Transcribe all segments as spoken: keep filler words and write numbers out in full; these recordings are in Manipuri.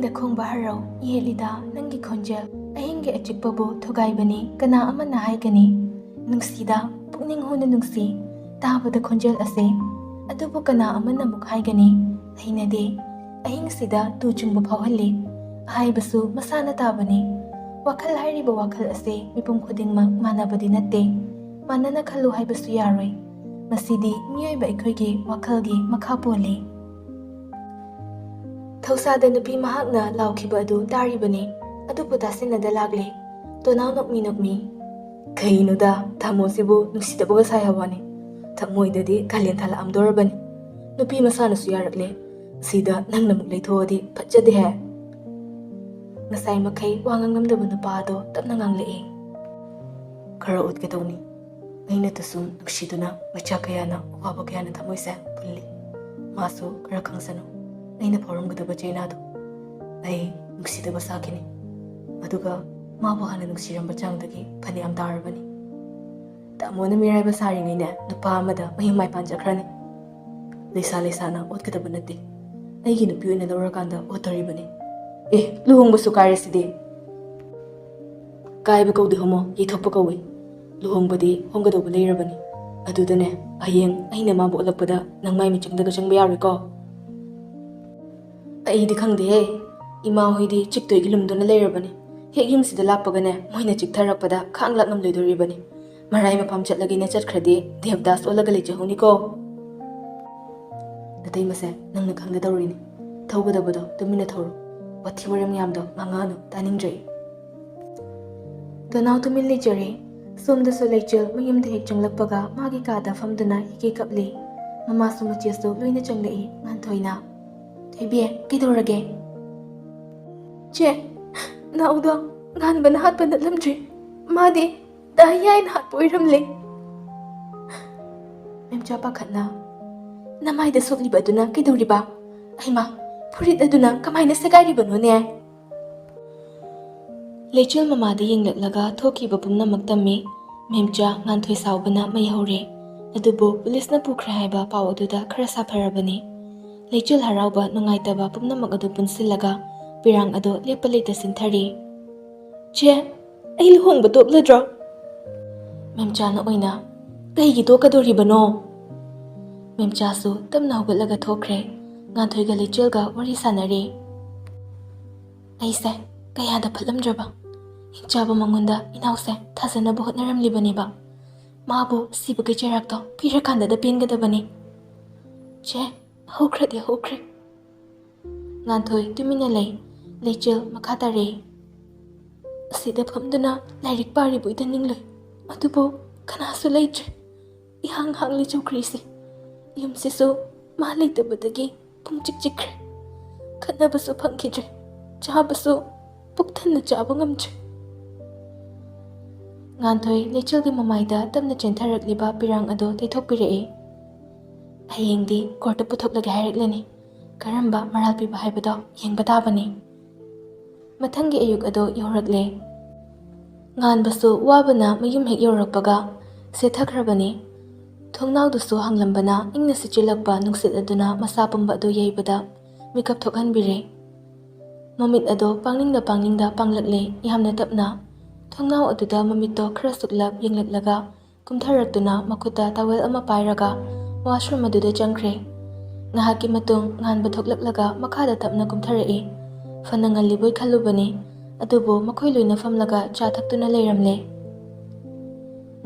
ꯗ ꯈꯣꯡꯕ ꯍꯔꯥꯎ ꯌꯦꯠꯂꯤꯗ ꯅꯪꯒꯤ ꯈꯣꯟꯖꯦꯜ꯫ ꯑꯍꯤꯡꯒꯤ ꯑꯆꯤꯛꯄꯕꯨ ꯊꯨꯒꯥꯏꯕꯅꯤ, ꯀꯅꯥ ꯑꯃꯅ ꯍꯥꯏꯒꯅꯤ? ꯅꯨꯡꯁꯤꯗ, ꯄꯨꯛꯅꯤꯡ ꯍꯨꯅ ꯅꯨꯡꯁꯤ, ꯇꯥꯕꯗ ꯈꯣꯟꯖꯦꯜ ꯑꯁꯦ꯫ ꯑꯗꯨꯕꯨ ꯀꯅꯥ ꯑꯃꯅ ꯑꯃꯨꯛ ꯍꯥꯏꯒꯅꯤ? ꯍꯩꯅꯗꯦ꯫ ꯑꯍꯤꯡꯁꯤꯗ ꯇꯨ ꯆꯨꯡꯕ ꯐꯥꯎꯍꯜꯂꯤ꯫ ꯍꯥꯏꯕꯁꯨ ꯃꯁꯥꯅ ꯇꯥꯕꯅꯤ꯫ ꯋꯥꯈꯜ ꯍꯥꯏꯔꯤꯕ ꯋꯥꯈꯜ ꯑꯁꯦ ꯃꯤꯄꯨꯝ ꯈꯨꯗꯤꯡꯃꯛ ꯃꯥꯟꯅꯕꯗꯤ ꯅꯠꯇꯦ꯫ ꯃꯥꯟꯅꯅ ꯈꯜꯂꯨ ꯍꯥꯏꯕꯁꯨ ꯌꯥꯔꯣꯏ꯫ ꯃꯁꯤꯗꯤ ꯃꯤꯑꯣꯏꯕ ꯑꯩꯈꯣꯏꯒꯤ ꯋꯥꯈꯜꯒꯤ ꯃꯈꯥ ꯄꯣꯜꯂꯤ꯫ ꯊꯧꯁꯥꯗ ꯅꯨꯄꯤ ꯃꯍꯥꯛꯅ ꯂꯥꯎꯈꯤꯕ ꯑꯗꯨ ꯇꯥꯔꯤꯕꯅꯤ, ꯑꯗꯨꯕꯨ ꯇꯥꯁꯤꯟꯅꯗ ꯂꯥꯛꯂꯤ꯫ ꯇꯣꯅꯥꯎ ꯅꯣꯛꯃꯤ ꯅꯣꯛꯃꯤ꯫ ꯀꯩꯅꯣꯗ, ꯊꯃꯣꯁꯤꯕꯨ ꯅꯨꯡꯁꯤꯗꯕꯒ ꯁꯥꯏ ꯍꯥꯏꯕ ꯋꯥꯅꯤ꯫ ꯊꯃꯣꯏꯗꯗꯤ ꯀꯥꯂꯦꯟ ꯊꯥ ꯂꯥꯛꯑꯝꯗꯧꯔꯕꯅꯤ꯫ ꯅꯨꯄꯤ ꯃꯁꯥꯅꯁꯨ ꯌꯥꯔꯛꯂꯦ꯫ ꯁꯤꯗ ꯅꯪꯅ ꯑꯃꯨꯛ ꯂꯩꯊꯣꯛꯑꯗꯤ ꯐꯠꯖꯗꯦꯍꯦ꯫ ꯉꯁꯥꯏ ꯃꯈꯩ ꯋꯥ ꯉꯥꯡꯉꯝꯗꯕ ꯅꯨꯄꯥ ꯑꯗꯣ ꯇꯞꯅ ꯉꯥꯡꯂꯛꯏ꯫ ꯈꯔ ꯎꯠꯀꯦ ꯇꯧꯅꯤ꯫ ꯑꯩꯅ ꯇꯁꯨꯝ ꯅꯨꯡꯁꯤꯗꯨꯅ ꯃꯩꯆꯥꯛ ꯀꯌꯥꯅ ꯑꯋꯥꯕ ꯀꯌꯥꯅ ꯊꯃꯣꯏꯁꯦ ꯐꯨꯜꯂꯤ꯫ ꯃꯥꯁꯨ ꯈꯔ ꯈꯪꯁꯅꯨ꯫ ꯑꯩꯅ ꯐꯥꯎꯔꯝꯒꯗꯕ ꯆꯩꯅꯥꯗꯣ ꯑꯩ ꯅꯨꯡꯁꯤꯗꯕ ꯁꯥꯈꯤꯅꯤ꯫ ꯑꯗꯨꯒ ꯃꯥꯕꯨ ꯍꯥꯟꯅ ꯅꯨꯡꯁꯤꯔꯝꯕ ꯆꯥꯡꯗꯒꯤ ꯐꯅꯌꯥꯝ ꯇꯥꯔꯕꯅꯤ꯫ ꯇꯥꯃꯣꯅ ꯃꯤꯔꯥꯏꯕ ꯁꯥꯔꯤꯉꯩꯅꯦ, ꯅꯨꯄꯥ ꯑꯃꯗ ꯃꯌꯨꯝ ꯃꯥꯏ ꯄꯥꯟ ꯆꯠꯈ꯭ꯔꯅꯤ꯫ ꯂꯩꯁꯥ ꯂꯩꯁꯥꯅ ꯑꯣꯠꯀꯗꯕ ꯅꯠꯇꯦ꯫ ꯑꯩꯒꯤ ꯅꯨꯄꯤ ꯑꯣꯏꯅ ꯂꯧꯔꯀꯥꯟꯗ ꯑꯣꯠꯇꯣꯔꯤꯕꯅꯤ꯫ ꯑꯦ, ꯂꯨꯍꯣꯡꯕꯁꯨ ꯀꯥꯏꯔꯁꯤꯗꯤ꯫ ꯀꯥꯏꯕ ꯀꯧꯗꯦ ꯍꯣꯃꯣ, ꯌꯩꯊꯣꯛꯄ ꯀꯧꯏ꯫ ꯂꯨꯍꯣꯡꯕꯗꯤ ꯍꯣꯡꯒꯗꯧꯕ ꯂꯩꯔꯕꯅꯤ꯫ ꯑꯗꯨꯗꯅꯦ, ꯍꯌꯦꯡ ꯑꯩꯅ ꯃꯥꯕꯨ ꯑꯣꯠꯂꯛꯄꯗ ꯅꯪ ꯃꯥꯏ ꯃꯤꯆꯪꯗꯒ ꯆꯪꯕ ꯌꯥꯔꯣꯏꯀꯣ꯫ ꯑꯩꯗꯤ ꯈꯪꯗꯦꯍꯦ꯫ ꯏꯃꯥ ꯍꯣꯏꯗꯤ ꯆꯤꯛꯇꯣꯏꯒꯤ ꯂꯨꯝꯗꯨꯅ ꯂꯩꯔꯕꯅꯤ꯫ ꯍꯦꯛ ꯌꯨꯝꯁꯤꯗ ꯂꯥꯛꯄꯒꯅꯦ, ꯃꯣꯏꯅ ꯆꯤꯛꯊꯔꯛꯄꯗ ꯈꯥꯡ ꯂꯥꯛ ꯉꯝꯂꯣꯏꯗꯣꯔꯤꯕꯅꯤ꯫ ꯃꯔꯥꯏ ꯃꯄꯥꯝ ꯆꯠꯂꯒꯦꯅ ꯆꯠꯈ꯭ꯔꯗꯤ ꯗꯦꯕꯗꯥꯁ ꯑꯣꯜꯂꯒ ꯂꯩꯖꯍꯧꯅꯤꯀꯣ꯫ ꯅꯇꯩꯃꯁꯦ, ꯅꯪꯅ ꯈꯪꯒꯗꯧꯔꯤꯅꯤ꯫ ꯊꯧꯒꯗꯕꯗꯣ ꯇꯨꯃꯤꯟꯅ ꯊꯧꯔꯣ꯫ ꯋꯥꯊꯤ ꯋꯥꯔꯦꯝ ꯌꯥꯝꯗꯣ ꯉꯥꯡꯉꯛꯑꯅꯨ, ꯇꯥꯅꯤꯡꯗ꯭ꯔꯦ꯫ ꯇꯣꯅꯥꯎ ꯇꯨꯃꯤꯟ ꯂꯩꯖꯔꯦ꯫ ꯁꯣꯝꯗꯁꯨ ꯂꯩꯆꯤꯜ ꯃꯌꯨꯝꯗ ꯍꯦꯛ ꯆꯪꯂꯛꯄꯒ ꯃꯥꯒꯤ ꯀꯥꯗ ꯐꯝꯗꯨꯅ ꯍꯤꯒꯦ ꯀꯞꯂꯤ꯫ ꯃꯃꯥꯁꯨ ꯃꯆꯦꯁꯨ ꯂꯣꯏꯅ ꯆꯪꯂꯛꯏ꯫ ꯉꯥꯟꯊꯣꯏꯅ, "ꯊꯣꯏꯕꯤ, ꯀꯩꯗꯧꯔꯒꯦ?" "ꯆꯦ, ꯅꯥꯎꯗꯣ ꯉꯥꯟꯕꯅ ꯍꯥꯠꯄ ꯅꯠꯂꯝꯗ꯭ꯔꯦ꯫ ꯃꯥꯗꯤ ꯗꯥ ꯍꯤꯌꯥꯏꯅ ꯍꯥꯠꯄ ꯑꯣꯏꯔꯝꯂꯦ꯫" ꯃꯦꯝꯆꯥ ꯄꯥꯈꯠꯅ, "ꯅꯃꯥꯏꯗ ꯁꯣꯛꯂꯤꯕ ꯑꯗꯨꯅ ꯀꯩꯗꯧꯔꯤꯕ? ꯍꯩꯃꯥ, ꯐꯨꯔꯤꯠ ꯑꯗꯨꯅ ꯀꯃꯥꯏꯅ ꯁꯦꯒꯥꯏꯔꯤꯕꯅꯣꯅꯦ?" ꯂꯩꯆꯤꯜ ꯃꯃꯥꯗ ꯌꯦꯡꯂꯛꯂꯒ ꯊꯣꯛꯈꯤꯕ ꯄꯨꯝꯅꯃꯛ ꯇꯝꯃꯤ꯫ ꯃꯦꯝꯆꯥ ꯉꯥꯟꯊꯣꯏ ꯁꯥꯎꯕꯅ ꯃꯩ ꯍꯧꯔꯦ꯫ ꯑꯗꯨꯕꯨ ꯄꯨꯂꯤꯁꯅ ꯄꯨꯈ꯭ꯔꯦ ꯍꯥꯏꯕ ꯄꯥꯎ ꯑꯗꯨꯗ ꯈꯔ ꯁꯥꯐꯔꯕꯅꯤ꯫ ꯂꯩꯆꯤꯜ ꯍꯔꯥꯎꯕ ꯅꯨꯡꯉꯥꯏꯇꯕ ꯄꯨꯝꯅꯃꯛ ꯑꯗꯨ ꯄꯨꯟꯁꯤꯜꯂꯒ ꯄꯤꯔꯥꯡ ꯑꯗꯣ ꯂꯦꯞꯄ ꯂꯩꯇ ꯁꯤꯟꯊꯔꯦ꯫ "ꯆꯦ, ꯑꯩ ꯂꯨꯍꯣꯡꯕ ꯇꯣꯛꯂꯗ꯭ꯔꯣ?" ꯃꯦꯝꯆꯥꯅ ꯑꯣꯏꯅ, "ꯀꯩꯒꯤ ꯇꯣꯛꯀꯗꯣꯔꯤꯕꯅꯣ?" ꯃꯦꯝꯆꯥꯁꯨ ꯇꯞꯅ ꯍꯧꯒꯠꯂꯒ ꯊꯣꯛꯈ꯭ꯔꯦ꯫ ꯉꯥꯟꯊꯣꯏꯒ ꯂꯩꯆꯦꯜꯒ ꯋꯥꯔꯤ ꯁꯥꯟꯅꯔꯦ꯫ ꯑꯩꯁꯦ ꯀꯌꯥꯗ ꯐꯠꯂꯝꯗ꯭ꯔꯕ꯫ ꯍꯤꯡꯆꯥꯕ ꯃꯉꯣꯟꯗ ꯏꯅꯥꯎꯁꯦ ꯊꯥꯖꯅꯕ ꯍꯣꯠꯅꯔꯝꯂꯤꯕꯅꯦꯕ꯫ ꯃꯥꯕꯨ ꯁꯤꯕꯒꯤ ꯆꯩꯔꯥꯛꯇꯣ ꯄꯤꯔꯀꯥꯟꯗꯗ ꯄꯦꯟꯒꯗꯕꯅꯤ꯫ ꯆꯦ, ꯍꯧꯈ꯭ꯔꯗꯤ ꯍꯧꯈ꯭ꯔꯦ꯫ ꯉꯥꯟꯊꯣꯏ ꯇꯨꯃꯤꯟꯅ ꯂꯩ꯫ ꯂꯩꯆꯦꯜ ꯃꯈꯥ ꯇꯥꯔꯛꯏ꯫ "ꯑꯁꯤꯗ ꯐꯝꯗꯨꯅ ꯂꯥꯏꯔꯤꯛ ꯄꯥꯔꯤꯕꯣꯏꯗ ꯅꯤꯡꯂꯨꯏ, ꯑꯗꯨꯕꯨ ꯀꯅꯥꯁꯨ ꯂꯩꯇ꯭ꯔꯦ꯫ ꯏꯍꯥꯡ ꯍꯥꯡꯂꯤ ꯆꯧꯀ꯭ꯔꯤꯁꯦ꯫ ꯌꯨꯝꯁꯤꯁꯨ ꯃꯥ ꯂꯩꯇꯕꯗꯒꯤ ꯄꯨꯡ ꯆꯤꯛ ꯆꯤꯛꯈ꯭ꯔꯦ꯫ ꯈꯠꯅꯕꯁꯨ ꯐꯪꯈꯤꯗ꯭ꯔꯦ, ꯆꯥꯕꯁꯨ ꯄꯨꯛ ꯊꯟꯅ ꯆꯥꯕ ꯉꯝꯗ꯭ꯔꯦ꯫" ꯉꯥꯟꯊꯣꯏ ꯂꯩꯆꯦꯜꯒꯤ ꯃꯃꯥꯏꯗ ꯇꯞꯅ ꯆꯦꯟꯊꯔꯛꯂꯤꯕ ꯄꯤꯔꯥꯡ ꯑꯗꯨ ꯇꯩꯊꯣꯛꯄꯤꯔꯛꯏ꯫ "ꯍꯌꯦꯡꯗꯤ ꯀꯣꯔꯠꯇ ꯄꯨꯊꯣꯛꯂꯒꯦ ꯍꯥꯏꯔꯛꯂꯅꯤ꯫ ꯀꯔꯝꯕ ꯃꯔꯥꯜ ꯄꯤꯕ ꯍꯥꯏꯕꯗꯣ ꯌꯦꯡꯕ ꯇꯥꯕꯅꯤ꯫" ꯃꯊꯪꯒꯤ ꯑꯌꯨꯛ ꯑꯗꯨ ꯌꯧꯔꯛꯂꯦ꯫ ꯉꯥꯟꯕꯁꯨ ꯋꯥꯕꯅ ꯃꯌꯨꯝ ꯍꯦꯛ ꯌꯧꯔꯛꯄꯒ ꯁꯦꯠꯊꯈ꯭ꯔꯕꯅꯤ꯫ ꯊꯣꯡꯅꯥꯎꯗꯨꯁꯨ ꯍꯥꯡꯂꯝꯕꯅ ꯏꯪꯅ ꯁꯤꯠꯆꯤꯜꯂꯛꯄ ꯅꯨꯡꯁꯤꯠ ꯑꯗꯨꯅ ꯃꯁꯥ ꯄꯨꯝꯕ ꯑꯗꯨ ꯌꯩꯕꯗ ꯃꯤꯀꯞ ꯊꯣꯛꯍꯟꯕꯤꯔꯦ꯫ ꯃꯃꯤꯠ ꯑꯗꯣ ꯄꯥꯡꯅꯤꯡꯗ ꯄꯥꯡꯅꯤꯡꯗ ꯄꯥꯡꯂꯛꯂꯦ, ꯌꯥꯝꯅ ꯇꯞꯅ꯫ ꯊꯣꯡꯅꯥꯎ ꯑꯗꯨꯗ ꯃꯃꯤꯠꯇꯣ ꯈꯔ ꯁꯨꯛꯂꯞ ꯌꯦꯡꯂꯛꯂꯒ ꯀꯨꯝꯊꯔꯛꯇꯨꯅ ꯃꯈꯨꯠꯇ ꯇꯥꯋꯦꯜ ꯑꯃ ꯄꯥꯏꯔꯒ ꯋꯥꯁꯔꯨꯝ ꯑꯗꯨꯗ ꯆꯪꯈ꯭ꯔꯦ꯫ ꯉꯥꯏꯍꯥꯛꯀꯤ ꯃꯇꯨꯡ ꯉꯥꯟꯕ ꯊꯣꯛꯂꯛꯂꯒ ꯃꯈꯥꯗ ꯇꯞꯅ ꯀꯨꯝꯊꯔꯛꯏ꯫ ꯐꯅ ꯉꯜꯂꯤꯕꯣꯏ ꯈꯜꯂꯨꯕꯅꯤ, ꯑꯗꯨꯕꯨ ꯃꯈꯣꯏ ꯂꯣꯏꯅ ꯐꯝꯂꯒ ꯆꯥ ꯊꯛꯇꯨꯅ ꯂꯩꯔꯝꯂꯦ꯫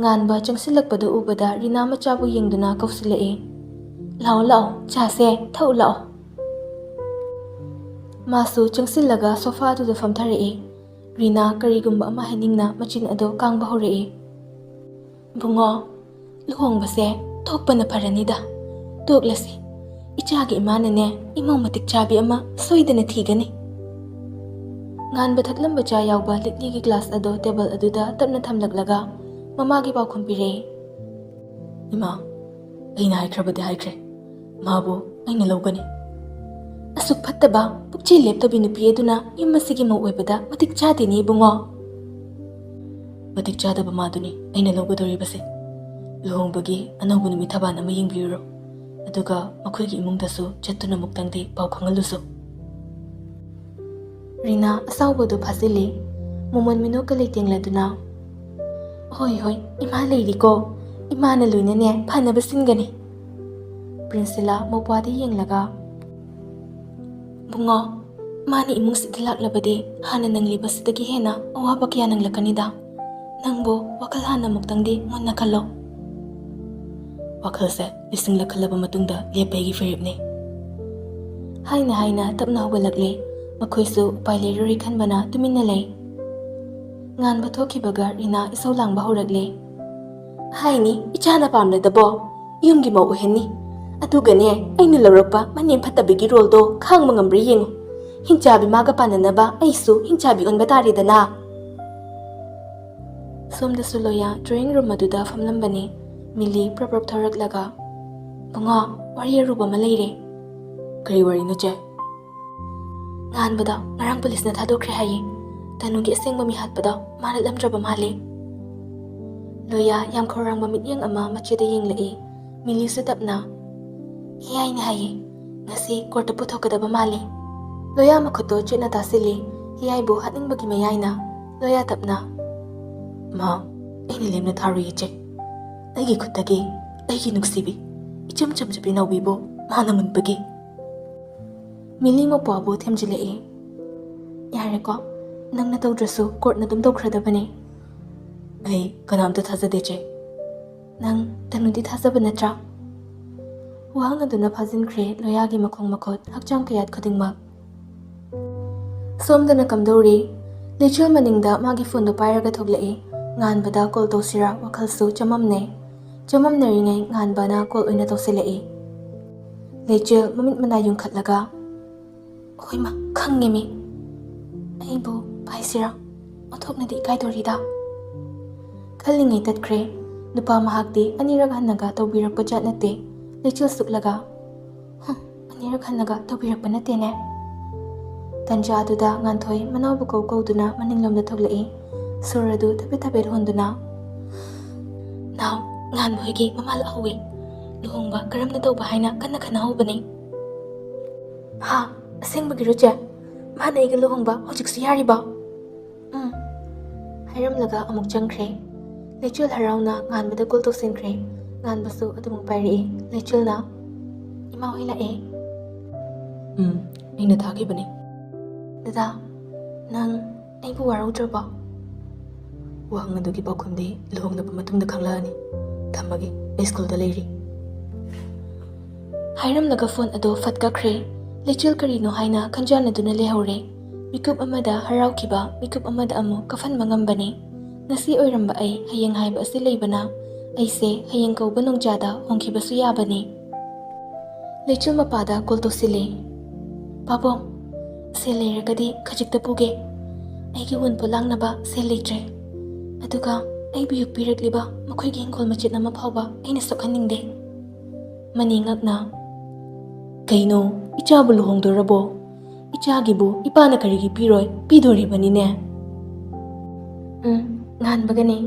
ꯉꯥꯟꯕ ꯆꯪꯁꯤꯜꯂꯛꯄꯗꯨ ꯎꯕꯗ ꯔꯤꯅꯥ ꯃꯆꯥꯕꯨ ꯌꯦꯡꯗꯨꯅ ꯀꯧꯁꯤꯜꯂꯛꯏ꯫ "ꯂꯥꯛꯑꯣ, ꯂꯥꯛꯑꯣ, ꯆꯥꯁꯦ, ꯊꯛꯎ ꯂꯥꯛꯑꯣ꯫" ꯃꯥꯁꯨ ꯆꯪꯁꯤꯜꯂꯒ ꯁꯣꯐꯥ ꯑꯗꯨꯗ ꯐꯝꯊꯔꯛꯏ꯫ ꯔꯤꯅꯥ ꯀꯔꯤꯒꯨꯝꯕ ꯑꯃ ꯍꯥꯏꯅꯤꯡꯅ ꯃꯆꯤꯟ ꯑꯗꯨ ꯀꯥꯡꯕ ꯍꯧꯔꯛꯏ꯫ "ꯕꯨꯡꯉꯣ, ꯂꯨꯍꯣꯡꯕꯁꯦ ꯇꯣꯛꯄꯅ ꯐꯔꯅꯤꯗ꯫ ꯇꯣꯛꯂꯁꯤ꯫ ꯏꯆꯥꯒꯤ ꯏꯃꯥꯅꯅꯦ, ꯏꯃꯧ ꯃꯇꯤꯛ ꯆꯥꯕꯤ ꯑꯃ ꯁꯣꯏꯗꯅ ꯊꯤꯒꯅꯤ꯫" ꯉꯥꯟꯕ ꯊꯛꯂꯝꯕ ꯆꯥ ꯌꯥꯎꯕ ꯂꯤꯛꯂꯤꯒꯤ ꯒ꯭ꯂꯥꯁ ꯑꯗꯨ ꯇꯦꯕꯜ ꯑꯗꯨꯗ ꯇꯞꯅ ꯊꯝꯂꯛꯂꯒ ꯃꯃꯥꯒꯤ ꯄꯥꯎꯈꯨꯝ ꯄꯤꯔꯛꯏ꯫ "ꯏꯃꯥ, ꯑꯩꯅ ꯍꯥꯏꯈ꯭ꯔꯕꯗꯤ ꯍꯥꯏꯈ꯭ꯔꯦ꯫ ꯃꯥꯕꯨ ꯑꯩꯅ ꯂꯧꯒꯅꯤ꯫" "ꯑꯁꯨꯛ ꯐꯠꯇꯕ, ꯄꯨꯛꯆꯦꯜ ꯂꯦꯞꯇꯕꯤ ꯅꯨꯄꯤ ꯑꯗꯨꯅ ꯌꯨꯝ ꯑꯁꯤꯒꯤ ꯃꯧ ꯑꯣꯏꯕꯗ ꯃꯇꯤꯛ ꯆꯥꯗꯦꯅꯦ, ꯏꯕꯨꯡꯉꯣ꯫" "ꯃꯇꯤꯛ ꯆꯥꯗꯕ ꯃꯥꯗꯨꯅꯤ ꯑꯩꯅ ꯂꯧꯒꯗꯧꯔꯤꯕꯁꯦ꯫ ꯂꯨꯍꯣꯡꯕꯒꯤ ꯑꯅꯧꯕ ꯅꯨꯃꯤꯠ ꯊꯕꯥꯟ ꯑꯃ ꯌꯦꯡꯕꯤꯔꯨꯔꯣ꯫ ꯑꯗꯨꯒ ꯃꯈꯣꯏꯒꯤ ꯏꯃꯨꯡꯗꯁꯨ ꯆꯠꯇꯨꯅ ꯑꯃꯨꯛꯇꯪꯗꯤ ꯄꯥꯎ ꯈꯪꯍꯜꯂꯨꯁꯨ꯫" ꯔꯤꯅꯥ ꯑꯁꯥꯎꯕꯗꯨ ꯐꯥꯖꯤꯜꯂꯤ꯫ ꯃꯣꯃꯣꯟ ꯃꯤꯅꯣꯛꯀ ꯂꯩꯇꯦꯡꯂꯗꯨꯅ, "ꯍꯣꯏ, ꯍꯣꯏ, ꯏꯃꯥ ꯂꯩꯔꯤꯀꯣ꯫ ꯏꯃꯥꯅ ꯂꯣꯏꯅꯅꯦ ꯐꯅꯕ ꯁꯤꯟꯒꯅꯤ꯫" ꯄ꯭ꯔꯤꯟꯁꯤꯂꯥ ꯃꯧꯄ꯭ꯋꯥꯗ ꯌꯦꯡꯂꯒ, "ꯕꯨꯡꯉꯣ, ꯃꯥꯅ ꯏꯃꯨꯡꯁꯤꯗ ꯂꯥꯛꯂꯕꯗꯤ ꯍꯥꯟꯅ ꯅꯪꯂꯤꯕꯁꯤꯗꯒꯤ ꯍꯦꯟꯅ ꯑꯋꯥꯕ ꯀꯌꯥ ꯅꯪꯂꯛꯀꯅꯤꯗ꯫ ꯅꯪꯕꯨ ꯋꯥꯈꯜ ꯍꯥꯟꯅ ꯑꯃꯨꯛꯇꯪꯗꯤ ꯃꯨꯟꯅ ꯈꯜꯂꯣ꯫" "ꯋꯥꯈꯜꯁꯦ ꯂꯤꯁꯤꯡꯂꯛ ꯈꯜꯂꯕ ꯃꯇꯨꯡꯗ ꯂꯦꯞꯄ ꯑꯩꯒꯤ ꯐꯤꯔꯦꯞꯅꯤ꯫" ꯍꯥꯏꯅ ꯍꯥꯏꯅ ꯇꯞꯅ ꯍꯧꯒꯠꯂꯛꯂꯦ꯫ ꯃꯈꯣꯏꯁꯨ ꯎꯄꯥꯏ ꯂꯩꯔꯔꯣꯏ ꯈꯟꯕꯅ ꯇꯨꯃꯤꯟꯅ ꯂꯩ꯫ ꯉꯥꯟꯕ ꯊꯣꯛꯈꯤꯕꯒ ꯔꯤꯅꯥ ꯏꯁꯧ ꯂꯥꯡꯕ ꯍꯧꯔꯛꯂꯦ꯫ "ꯍꯥꯏꯅꯤ, ꯏꯆꯥꯅ ꯄꯥꯝꯂꯗꯕꯣ ꯌꯨꯝꯒꯤ ꯃꯧ ꯑꯣꯏꯍꯟꯅꯤ꯫ ꯑꯗꯨꯒꯅꯦ, ꯑꯩꯅ ꯂꯧꯔꯛꯄ ꯃꯅꯦꯝ ꯐꯠꯇꯕꯒꯤ ꯔꯣꯜꯗꯣ ꯈꯥꯡꯕ ꯉꯝꯕ꯭ꯔꯥ ꯌꯦꯡꯉꯨ꯫ ꯍꯤꯡꯆꯥꯕꯤ ꯃꯥꯒ ꯄꯥꯟꯅꯅꯕ ꯑꯩꯁꯨ ꯍꯤꯡꯆꯥꯕꯤ ꯑꯣꯟꯕ ꯇꯥꯔꯦꯗꯅ꯫" ꯁꯣꯝꯗꯁꯨ ꯂꯣꯌꯥ ꯗ꯭ꯔꯣꯌꯤꯡ ꯔꯨꯝ ꯑꯗꯨꯗ ꯐꯝꯂꯝꯕꯅꯤ꯫ ꯃꯤꯂꯤ ꯄ꯭ꯔꯞ ꯄ꯭ꯔꯞ ꯊꯣꯔꯛꯂꯒ, "ꯕꯨꯡꯉꯣ, ꯋꯥꯔꯤ ꯑꯔꯨꯕ ꯑꯃ ꯂꯩꯔꯦ꯫" "ꯀꯔꯤ ꯋꯥꯔꯤꯅꯣ, ꯆꯦ?" "ꯉꯥꯟꯕꯗꯣ ꯉꯔꯥꯡ ꯄꯨꯂꯤꯁꯅ ꯊꯥꯗꯣꯛꯈ꯭ꯔꯦ ꯍꯥꯏꯌꯦ꯫ ꯇꯅꯨꯒꯤ ꯑꯁꯦꯡꯕ ꯃꯤꯍꯥꯠꯄꯗꯣ ꯃꯥ ꯅꯠꯂꯝꯗ꯭ꯔꯕ ꯃꯥꯜꯂꯦ꯫" ꯂꯣꯌꯥ ꯌꯥꯝ ꯈꯧꯔꯥꯡꯕ ꯃꯤꯠꯌꯦꯡ ꯑꯃ ꯃꯆꯦꯗ ꯌꯦꯡꯂꯛꯏ꯫ ꯃꯤꯂꯤꯁꯨ ꯇꯞꯅ, "ꯍꯤꯌꯥꯏꯅ ꯍꯥꯏꯌꯦ, ꯉꯁꯤ ꯀꯣꯔꯠꯇ ꯄꯨꯊꯣꯛꯀꯗꯕ ꯃꯥꯜꯂꯦ꯫" ꯂꯣꯌꯥ ꯃꯈꯨꯠꯇꯣ ꯆꯦꯠꯅ ꯇꯥꯁꯤꯜꯂꯤ꯫ ꯍꯤꯌꯥꯏꯕꯨ ꯍꯥꯠꯅꯤꯡꯕꯒꯤ ꯃꯌꯥꯏꯅ꯫ ꯂꯣꯌꯥ ꯇꯞꯅ, "ꯃꯥ, ꯑꯩꯅ ꯂꯦꯝꯅ ꯊꯥꯔꯨꯏ, ꯏꯆꯦ꯫ ꯑꯩꯒꯤ ꯈꯨꯠꯇꯒꯤ ꯑꯩꯒꯤ ꯅꯨꯡꯁꯤꯕꯤ, ꯏꯆꯝ ꯆꯝꯖꯕꯤ ꯅꯥꯎꯕꯤꯕꯨ ꯃꯥꯅ ꯃꯨꯟꯕꯒꯤ꯫" ꯃꯤꯂꯤ ꯃꯧꯄ꯭ꯋꯥꯕꯨ ꯊꯦꯝꯖꯤꯜꯂꯛꯏ꯫ "ꯌꯥꯔꯦꯀꯣ, ꯅꯪꯅ ꯇꯧꯗ꯭ꯔꯁꯨ ꯀꯣꯔꯠꯅ ꯑꯗꯨꯝ ꯇꯧꯈ꯭ꯔꯗꯕꯅꯦ꯫" "ꯑꯩ ꯀꯅꯥꯝꯇ ꯊꯥꯖꯗꯦ, ꯆꯦ꯫" "ꯅꯪ ꯇꯅꯨꯗꯤ ꯊꯥꯖꯕ ꯅꯠꯇ꯭ꯔꯥ?" ꯋꯥꯍꯪ ꯑꯗꯨꯅ ꯐꯥꯖꯤꯟꯈ꯭ꯔꯦ ꯂꯣꯌꯥꯒꯤ ꯃꯈꯣꯡ ꯃꯈꯨꯠ, ꯍꯛꯆꯥꯡ ꯀꯌꯥꯠ ꯈꯨꯗꯤꯡꯃꯛ꯫ ꯁꯣꯝꯗꯅ ꯀꯝꯗꯧꯔꯤ? ꯂꯩꯆꯤꯜ ꯃꯅꯤꯡꯗ ꯃꯥꯒꯤ ꯐꯣꯟꯗꯨ ꯄꯥꯏꯔꯒ ꯊꯣꯛꯂꯛꯏ꯫ "ꯉꯥꯟꯕꯗ ꯀꯣꯜ ꯇꯧꯁꯤꯔꯥ?" ꯋꯥꯈꯜꯁꯨ ꯆꯃꯝꯅꯩ꯫ ꯆꯃꯝꯅꯔꯤꯉꯩ ꯉꯥꯟꯕꯅ ꯀꯣꯜ ꯑꯣꯏꯅ ꯇꯧꯁꯤꯜꯂꯛꯏ꯫ ꯂꯩꯆꯤꯜ ꯃꯃꯤꯠ ꯃꯅꯥ ꯌꯨꯡꯈꯠꯂꯒ, "ꯍꯣꯏꯃ, ꯈꯪꯉꯦꯃꯤ꯫ ꯑꯩꯕꯨ ꯄꯥꯏꯁꯤꯔꯥ? ꯑꯣꯟꯊꯣꯛꯅꯗꯤ ꯏꯀꯥꯏꯗꯣꯔꯤꯗ꯫" ꯈꯜꯂꯤꯉꯩ ꯇꯠꯈ꯭ꯔꯦ꯫ ꯅꯨꯄꯥ ꯃꯍꯥꯛꯇꯤ ꯑꯅꯤꯔꯛ ꯍꯟꯅꯒ ꯇꯧꯕꯤꯔꯛꯄ ꯖꯥꯠ ꯅꯠꯇꯦ꯫ ꯂꯩꯆꯤꯜ ꯁꯨꯛꯂꯒ, "ꯍꯨꯝ, ꯑꯅꯤꯔꯛ ꯍꯟꯅꯒ ꯇꯧꯕꯤꯔꯛꯄ ꯅꯠꯇꯦꯅꯦ꯫" ꯇꯟꯖꯥꯗꯨꯗ ꯉꯥꯟꯊꯣꯏ ꯃꯅꯥꯎꯕꯨ ꯀꯧ ꯀꯧꯗꯨꯅ ꯃꯅꯤꯡꯂꯣꯝꯗ ꯊꯣꯛꯂꯛꯏ꯫ ꯁꯨꯔ ꯑꯗꯨ ꯊꯕꯦꯠ ꯊꯕꯦꯠ ꯍꯣꯟꯗꯨꯅ, "ꯅꯥꯎ, ꯉꯥꯟꯕ ꯍꯣꯏꯒꯤ ꯃꯃꯥ ꯂꯥꯛꯍꯧꯋꯤ꯫ ꯂꯨꯍꯣꯡꯕ ꯀꯔꯝꯅ ꯇꯧꯕ ꯍꯥꯏꯅ ꯀꯟꯅ ꯈꯟꯅꯍꯧꯕꯅꯤ꯫" "ꯍꯥ? ꯑꯁꯦꯡꯕꯒꯤꯔꯣ, ꯆꯦ?" ꯃꯥꯅ ꯑꯩꯒ ꯂꯨꯍꯣꯡꯕ ꯍꯧꯖꯤꯛꯁꯨ ꯌꯥꯔꯤꯕꯣ? ꯎꯝ꯫ ꯍꯥꯏꯔꯝꯂꯒ ꯑꯃꯨꯛ ꯆꯪꯈ꯭ꯔꯦ꯫ ꯂꯩꯆꯤꯜ ꯍꯔꯥꯎꯅ ꯉꯥꯟꯕꯗ ꯀꯣꯜ ꯇꯧꯁꯤꯟꯈ꯭ꯔꯦ꯫ ꯉꯥꯟꯕꯁꯨ ꯑꯗꯨꯃꯛ ꯄꯥꯏꯔꯛꯏ꯫ ꯂꯩꯆꯤꯜꯅ, "ꯏꯃꯥ ꯍꯣꯏ ꯂꯥꯛꯑꯦ꯫" "ꯎꯝ, ꯑꯩꯅ ꯊꯥꯈꯤꯕꯅꯤ꯫" "ꯗꯗꯥ, ꯅꯪ ꯑꯩꯕꯨ ꯋꯥꯔꯧꯗ꯭ꯔꯕꯣ?" "ꯋꯥꯍꯪ ꯑꯗꯨꯒꯤ ꯄꯥꯎꯈꯨꯝꯗꯤ ꯂꯨꯍꯣꯡꯂꯕ ꯃꯇꯨꯡꯗ ꯈꯪꯂꯛꯑꯅꯤ꯫ ꯊꯝꯃꯒꯦ, ꯑꯩ ꯁ꯭ꯀꯨꯜꯗ ꯂꯩꯔꯤ꯫" ꯍꯥꯏꯔꯝꯂꯒ ꯐꯣꯟ ꯑꯗꯨ ꯐꯠ ꯀꯛꯈ꯭ꯔꯦ꯫ ꯂꯩꯆꯤꯜ ꯀꯔꯤꯅꯣ ꯍꯥꯏꯅ ꯈꯟꯖꯥꯟꯅꯗꯨꯅ ꯂꯩꯍꯧꯔꯦ꯫ ꯃꯤꯀꯨꯞ ꯑꯃꯗ ꯍꯔꯥꯎꯈꯤꯕ, ꯃꯤꯀꯨꯞ ꯑꯃꯗ ꯑꯃꯨꯛ ꯀꯐꯟꯕ ꯉꯝꯕꯅꯤ꯫ ꯉꯁꯤ ꯑꯣꯏꯔꯝꯕ ꯑꯩ ꯍꯌꯦꯡ ꯍꯥꯏꯕ ꯑꯁꯤ ꯂꯩꯕꯅ, ꯑꯩꯁꯦ ꯍꯌꯦꯡ ꯀꯧꯕ ꯅꯣꯡꯖꯥꯗ ꯍꯣꯡꯈꯤꯕꯁꯨ ꯌꯥꯕꯅꯤ꯫ ꯂꯩꯆꯤꯜ ꯃꯄꯥꯗ ꯀꯣꯜ ꯇꯧꯁꯤꯜꯂꯦ꯫ "ꯄꯥꯕꯨꯡ, ꯁꯦꯜ ꯂꯩꯔꯒꯗꯤ ꯈꯖꯤꯛꯇ ꯄꯨꯒꯦ꯫ ꯑꯩꯒꯤ ꯋꯨꯟ ꯄꯣꯠ ꯂꯥꯡꯅꯕ ꯁꯦꯜ ꯂꯩꯇ꯭ꯔꯦ꯫ ꯑꯗꯨꯒ ꯑꯩꯕꯨ ꯌꯣꯛꯄꯤꯔꯛꯂꯤꯕ ꯃꯈꯣꯏꯒꯤ ꯍꯤꯡꯒꯣꯜ ꯃꯆꯦꯠ ꯑꯃ ꯐꯥꯎꯕ ꯑꯩꯅ ꯁꯣꯛꯍꯟꯅꯤꯡꯗꯦ꯫" ꯃꯅꯤ ꯉꯛꯅ, "ꯀꯩꯅꯣ, ꯏꯆꯥꯕꯨ ꯂꯨꯍꯣꯡꯗꯣꯔꯕꯣ? ꯏꯆꯥꯒꯤꯕꯨ ꯏꯄꯥꯅ ꯀꯔꯤꯒꯤ ꯄꯤꯔꯣꯏ? ꯄꯤꯗꯣꯔꯤꯕꯅꯤꯅꯦ꯫" "ꯎꯝ, ꯉꯥꯟꯕꯒꯅꯦ꯫"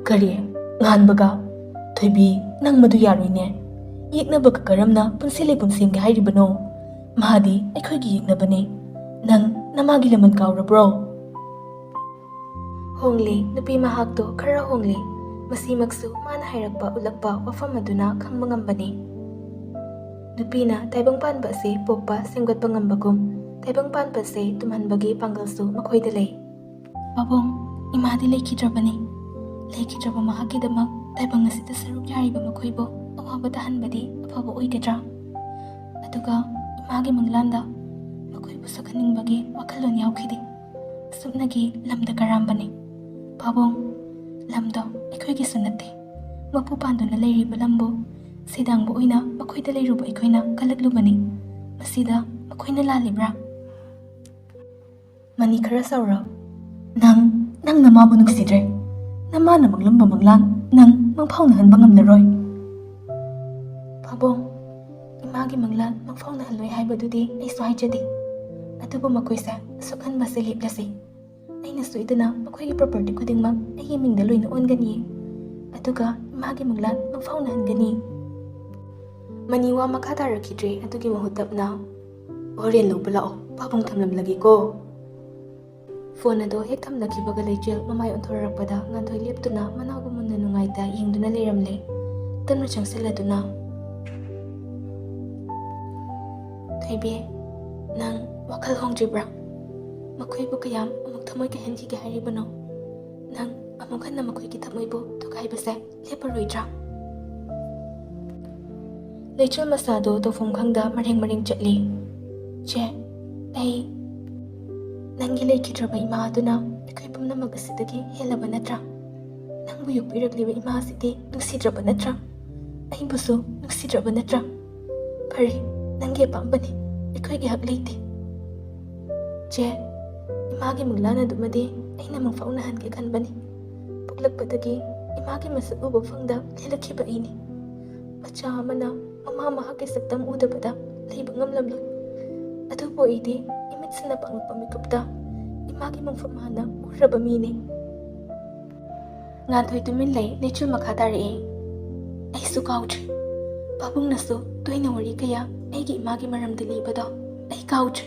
"ꯀꯔꯤ? ꯉꯥꯟꯕꯒ? ꯊꯣꯏꯕꯤ, ꯅꯪ ꯃꯗꯨ ꯌꯥꯔꯣꯏꯅꯦ꯫ ꯌꯦꯛꯅꯕꯒ ꯀꯔꯝꯅ ꯄꯨꯟꯁꯤ ꯂꯩꯄꯨꯟ ꯁꯦꯝꯒꯦ ꯍꯥꯏꯔꯤꯕꯅꯣ? ꯃꯍꯥꯗꯤ ꯑꯩꯈꯣꯏꯒꯤ ꯌꯦꯛꯅꯕꯅꯦ꯫ ꯅꯪ ꯅꯃꯥꯒꯤ ꯂꯃꯟ ꯀꯥꯎꯔꯕ꯭ꯔꯣ?" ꯍꯣꯡꯂꯦ, ꯅꯨꯄꯤ ꯃꯍꯥꯛꯇꯣ ꯈꯔ ꯍꯣꯡꯂꯦ꯫ ꯃꯁꯤꯃꯛꯁꯨ ꯃꯥꯅ ꯍꯥꯏꯔꯛꯄ, ꯎꯠꯂꯛꯄ ꯋꯥꯐꯝ ꯑꯗꯨꯅ ꯈꯪꯕ ꯉꯝꯕꯅꯤ꯫ ꯅꯨꯄꯤꯅ ꯇꯥꯏꯕꯪ ꯄꯥꯟꯕ ꯑꯁꯤ ꯄꯣꯛꯄ, ꯁꯦꯝꯒꯠꯄ ꯉꯝꯕꯒꯨꯝ, ꯇꯥꯏꯕꯪ ꯄꯥꯟꯕꯁꯦ ꯇꯨꯝꯍꯟꯕꯒꯤ ꯄꯥꯡꯒꯜꯁꯨ ꯃꯈꯣꯏꯗ ꯂꯩ꯫ "ꯄꯥꯕꯨꯡ, ꯏꯃꯥꯗꯤ ꯂꯩꯈꯤꯗ꯭ꯔꯕꯅꯤ꯫ ꯂꯩꯈꯤꯗ꯭ꯔꯕ ꯃꯍꯥꯛꯀꯤꯗꯃꯛ ꯇꯥꯏꯕꯪ ꯑꯁꯤꯗ ꯁꯔꯨꯛ ꯌꯥꯔꯤꯕ ꯃꯈꯣꯏꯕꯨ ꯑꯋꯥꯕ ꯇꯥꯍꯟꯕꯗꯤ ꯑꯐꯕ ꯑꯣꯏꯒꯗ꯭ꯔꯥ? ꯑꯗꯨꯒ ꯏꯃꯥꯒꯤ ꯃꯪꯂꯥꯟꯗ ꯃꯈꯣꯏꯕꯨ ꯁꯣꯛꯍꯟꯅꯤꯡꯕꯒꯤ ꯋꯥꯈꯜꯂꯣꯟ ꯌꯥꯎꯈꯤꯗꯦ꯫ ꯁꯨꯞꯅꯒꯤ ꯂꯝꯗ ꯀꯔꯥꯝꯕꯅꯤ꯫ ꯄꯥꯕꯨꯡ, ꯂꯝꯗꯣ ꯑꯩꯈꯣꯏꯒꯤꯁꯨ ꯅꯠꯇꯦ꯫ ꯃꯄꯨ ꯄꯥꯟꯗꯨꯅ ꯂꯩꯔꯤꯕ ꯂꯝꯕꯨ ꯁꯤꯗꯥꯡꯕ ꯑꯣꯏꯅ ꯃꯈꯣꯏꯗ ꯂꯩꯔꯨꯕ ꯑꯩꯈꯣꯏꯅ ꯀꯜꯂꯛꯂꯨꯕꯅꯤ꯫ ꯃꯁꯤꯗ ꯃꯈꯣꯏꯅ ꯂꯥꯜꯂꯤꯕ꯭ꯔꯥ?" ꯃꯅꯤ ꯈꯔ ꯁꯥꯎꯔ, "ꯅꯪ, ꯅꯪ ꯅꯃꯥꯕꯨ ꯅꯨꯡꯁꯤꯗ꯭ꯔꯦ꯫ ꯅꯃꯥꯅ ꯃꯪꯂꯝꯕ ꯃꯪꯂꯥꯟ ꯅꯪ ꯃꯪꯐꯥꯎꯅꯍꯟꯕ ꯉꯝꯂꯔꯣꯏ꯫" "ꯄꯥꯕꯨꯡ, ꯏꯃꯥꯒꯤ ꯃꯪꯂꯥꯟ ꯃꯪꯐꯥꯎꯅꯍꯜꯂꯣꯏ ꯍꯥꯏꯕꯗꯨꯗꯤ ꯑꯩꯁꯨ ꯍꯥꯏꯖꯗꯦ꯫ ꯑꯗꯨꯕꯨ ꯃꯈꯣꯏꯁꯦ ꯑꯁꯨꯛꯍꯟꯕꯁꯦ ꯂꯦꯞꯂꯁꯤ꯫ ꯑꯩꯅ ꯁꯣꯏꯗꯅ ꯃꯈꯣꯏꯒꯤ ꯄ꯭ꯔꯣꯄꯔꯇꯤ ꯈꯨꯗꯤꯡꯃꯛ ꯑꯩꯒꯤ ꯃꯤꯡꯗ ꯂꯣꯏꯅ ꯑꯣꯟꯒꯅꯤ꯫ ꯑꯗꯨꯒ ꯏꯃꯥꯒꯤ ꯃꯪꯂꯥꯟ ꯃꯪꯐꯥꯎꯅꯍꯟꯒꯅꯤ꯫" ꯃꯅꯤ ꯋꯥ ꯃꯈꯥ ꯇꯥꯔꯛꯈꯤꯗ꯭ꯔꯦ꯫ ꯑꯗꯨꯒꯤ ꯃꯍꯨꯠ ꯇꯞꯅ, ꯍꯣꯔꯦꯟ ꯂꯧꯕ ꯂꯥꯛꯑꯣ, ꯄꯥꯕꯨꯡ ꯊꯝꯂꯝꯂꯒꯦꯀꯣ꯫ ꯐꯣꯟ ꯑꯗꯣ ꯍꯦꯛ ꯊꯝꯅꯈꯤꯕꯒ ꯂꯩꯆꯦꯜ ꯃꯃꯥꯏ ꯑꯣꯟꯊꯣꯔꯛꯄꯗ ꯉꯥꯟꯊꯣꯏ ꯂꯦꯞꯇꯨꯅ ꯃꯅꯥꯎꯒꯨꯝ ꯃꯨꯟꯅ ꯅꯨꯡꯉꯥꯏꯇ ꯌꯦꯡꯗꯨꯅ ꯂꯩꯔꯝꯂꯦ꯫ ꯇꯞꯅ ꯆꯪꯁꯤꯜꯂꯗꯨꯅ, "ꯊꯣꯏꯕꯤ, ꯅꯪ ꯋꯥꯈꯜ ꯍꯣꯡꯗ꯭ꯔꯤꯕ꯭ꯔꯥ? ꯃꯈꯣꯏꯕꯨ ꯀꯌꯥꯝ ꯑꯃꯨꯛ ꯊꯃꯣꯏ ꯀꯥꯏꯍꯟꯈꯤꯒꯦ ꯍꯥꯏꯔꯤꯕꯅꯣ? ꯅꯪ ꯑꯃꯨꯛ ꯍꯟꯅ ꯃꯈꯣꯏꯒꯤ ꯊꯃꯣꯏꯕꯨ ꯊꯨꯒꯥꯏꯕꯁꯦ ꯂꯦꯞꯄꯔꯣꯏꯗ꯭ꯔꯥ?" ꯂꯩꯆꯤꯜ ꯃꯁꯥꯗꯣ ꯇꯧꯐꯝ ꯈꯪꯗ ꯃꯔꯦꯡ ꯃꯔꯦꯡ ꯆꯠꯂꯤ꯫ "ꯆꯦ, ꯑꯩ ꯅꯪꯒꯤ ꯂꯩꯈꯤꯗ꯭ꯔꯕ ꯏꯃꯥ ꯑꯗꯨꯅ ꯑꯩꯈꯣꯏ ꯄꯨꯝꯅꯃꯛ ꯑꯁꯤꯗꯒꯤ ꯍꯦꯜꯂꯕ ꯅꯠꯇ꯭ꯔꯥ? ꯅꯪꯕꯨ ꯌꯣꯛꯄꯤꯔꯛꯂꯤꯕ ꯏꯃꯥ ꯑꯁꯤꯗꯤ ꯅꯨꯡꯁꯤꯗ꯭ꯔꯕ ꯅꯠꯇ꯭ꯔꯥ? ꯑꯩꯕꯨꯁꯨ ꯅꯨꯡꯁꯤꯗ꯭ꯔꯕ ꯅꯠꯇ꯭ꯔꯥ? ꯐꯔꯦ, ꯅꯪꯒꯤ ꯑꯄꯥꯝꯕꯅꯤ, ꯑꯩꯈꯣꯏꯒꯤ ꯍꯛ ꯂꯩꯇꯦ꯫ ꯆꯦ, ꯏꯃꯥꯒꯤ ꯃꯪꯂꯥꯟ ꯑꯗꯨꯃꯗꯤ ꯑꯩꯅ ꯃꯪꯐꯥꯎꯅꯍꯟꯒꯦ ꯈꯟꯕꯅꯤ꯫ ꯄꯣꯛꯂꯛꯄꯗꯒꯤ ꯏꯃꯥꯒꯤ ꯃꯁꯛ ꯎꯕ ꯐꯪꯗ ꯂꯦꯜꯂꯛꯈꯤꯕ ꯑꯩꯅꯤ꯫ ꯃꯆꯥ ꯑꯃꯅ ꯃꯃꯥ ꯃꯍꯥꯛꯀꯤ ꯁꯛꯇꯝ ꯎꯗꯕꯗ ꯂꯩꯕ ꯉꯝꯂꯝꯂꯣꯏ꯫ ꯑꯗꯨꯕꯨ ꯑꯩꯗꯤ ꯏꯃꯤꯠꯁꯤꯅ ꯄꯥꯡꯂꯛꯄ ꯃꯤꯀꯨꯞꯇ ꯏꯃꯥꯒꯤ ꯃꯪꯐꯝ ꯍꯥꯟꯅ ꯎꯔꯕ ꯃꯤꯅꯤ꯫" ꯉꯥꯟꯊꯣꯏ ꯇꯨꯃꯤꯟ ꯂꯩ꯫ ꯂꯩꯆꯤꯜ ꯃꯈꯥ ꯇꯥꯔꯛꯏ꯫ "ꯑꯩꯁꯨ ꯀꯥꯎꯗ꯭ꯔꯤ꯫ ꯄꯥꯕꯨꯡꯅꯁꯨ ꯇꯣꯏꯅ ꯋꯥꯔꯤ ꯀꯌꯥ ꯑꯩꯒꯤ ꯏꯃꯥꯒꯤ ꯃꯔꯝꯗ ꯂꯤꯕꯗꯣ ꯑꯩ ꯀꯥꯎꯗ꯭ꯔꯤ꯫"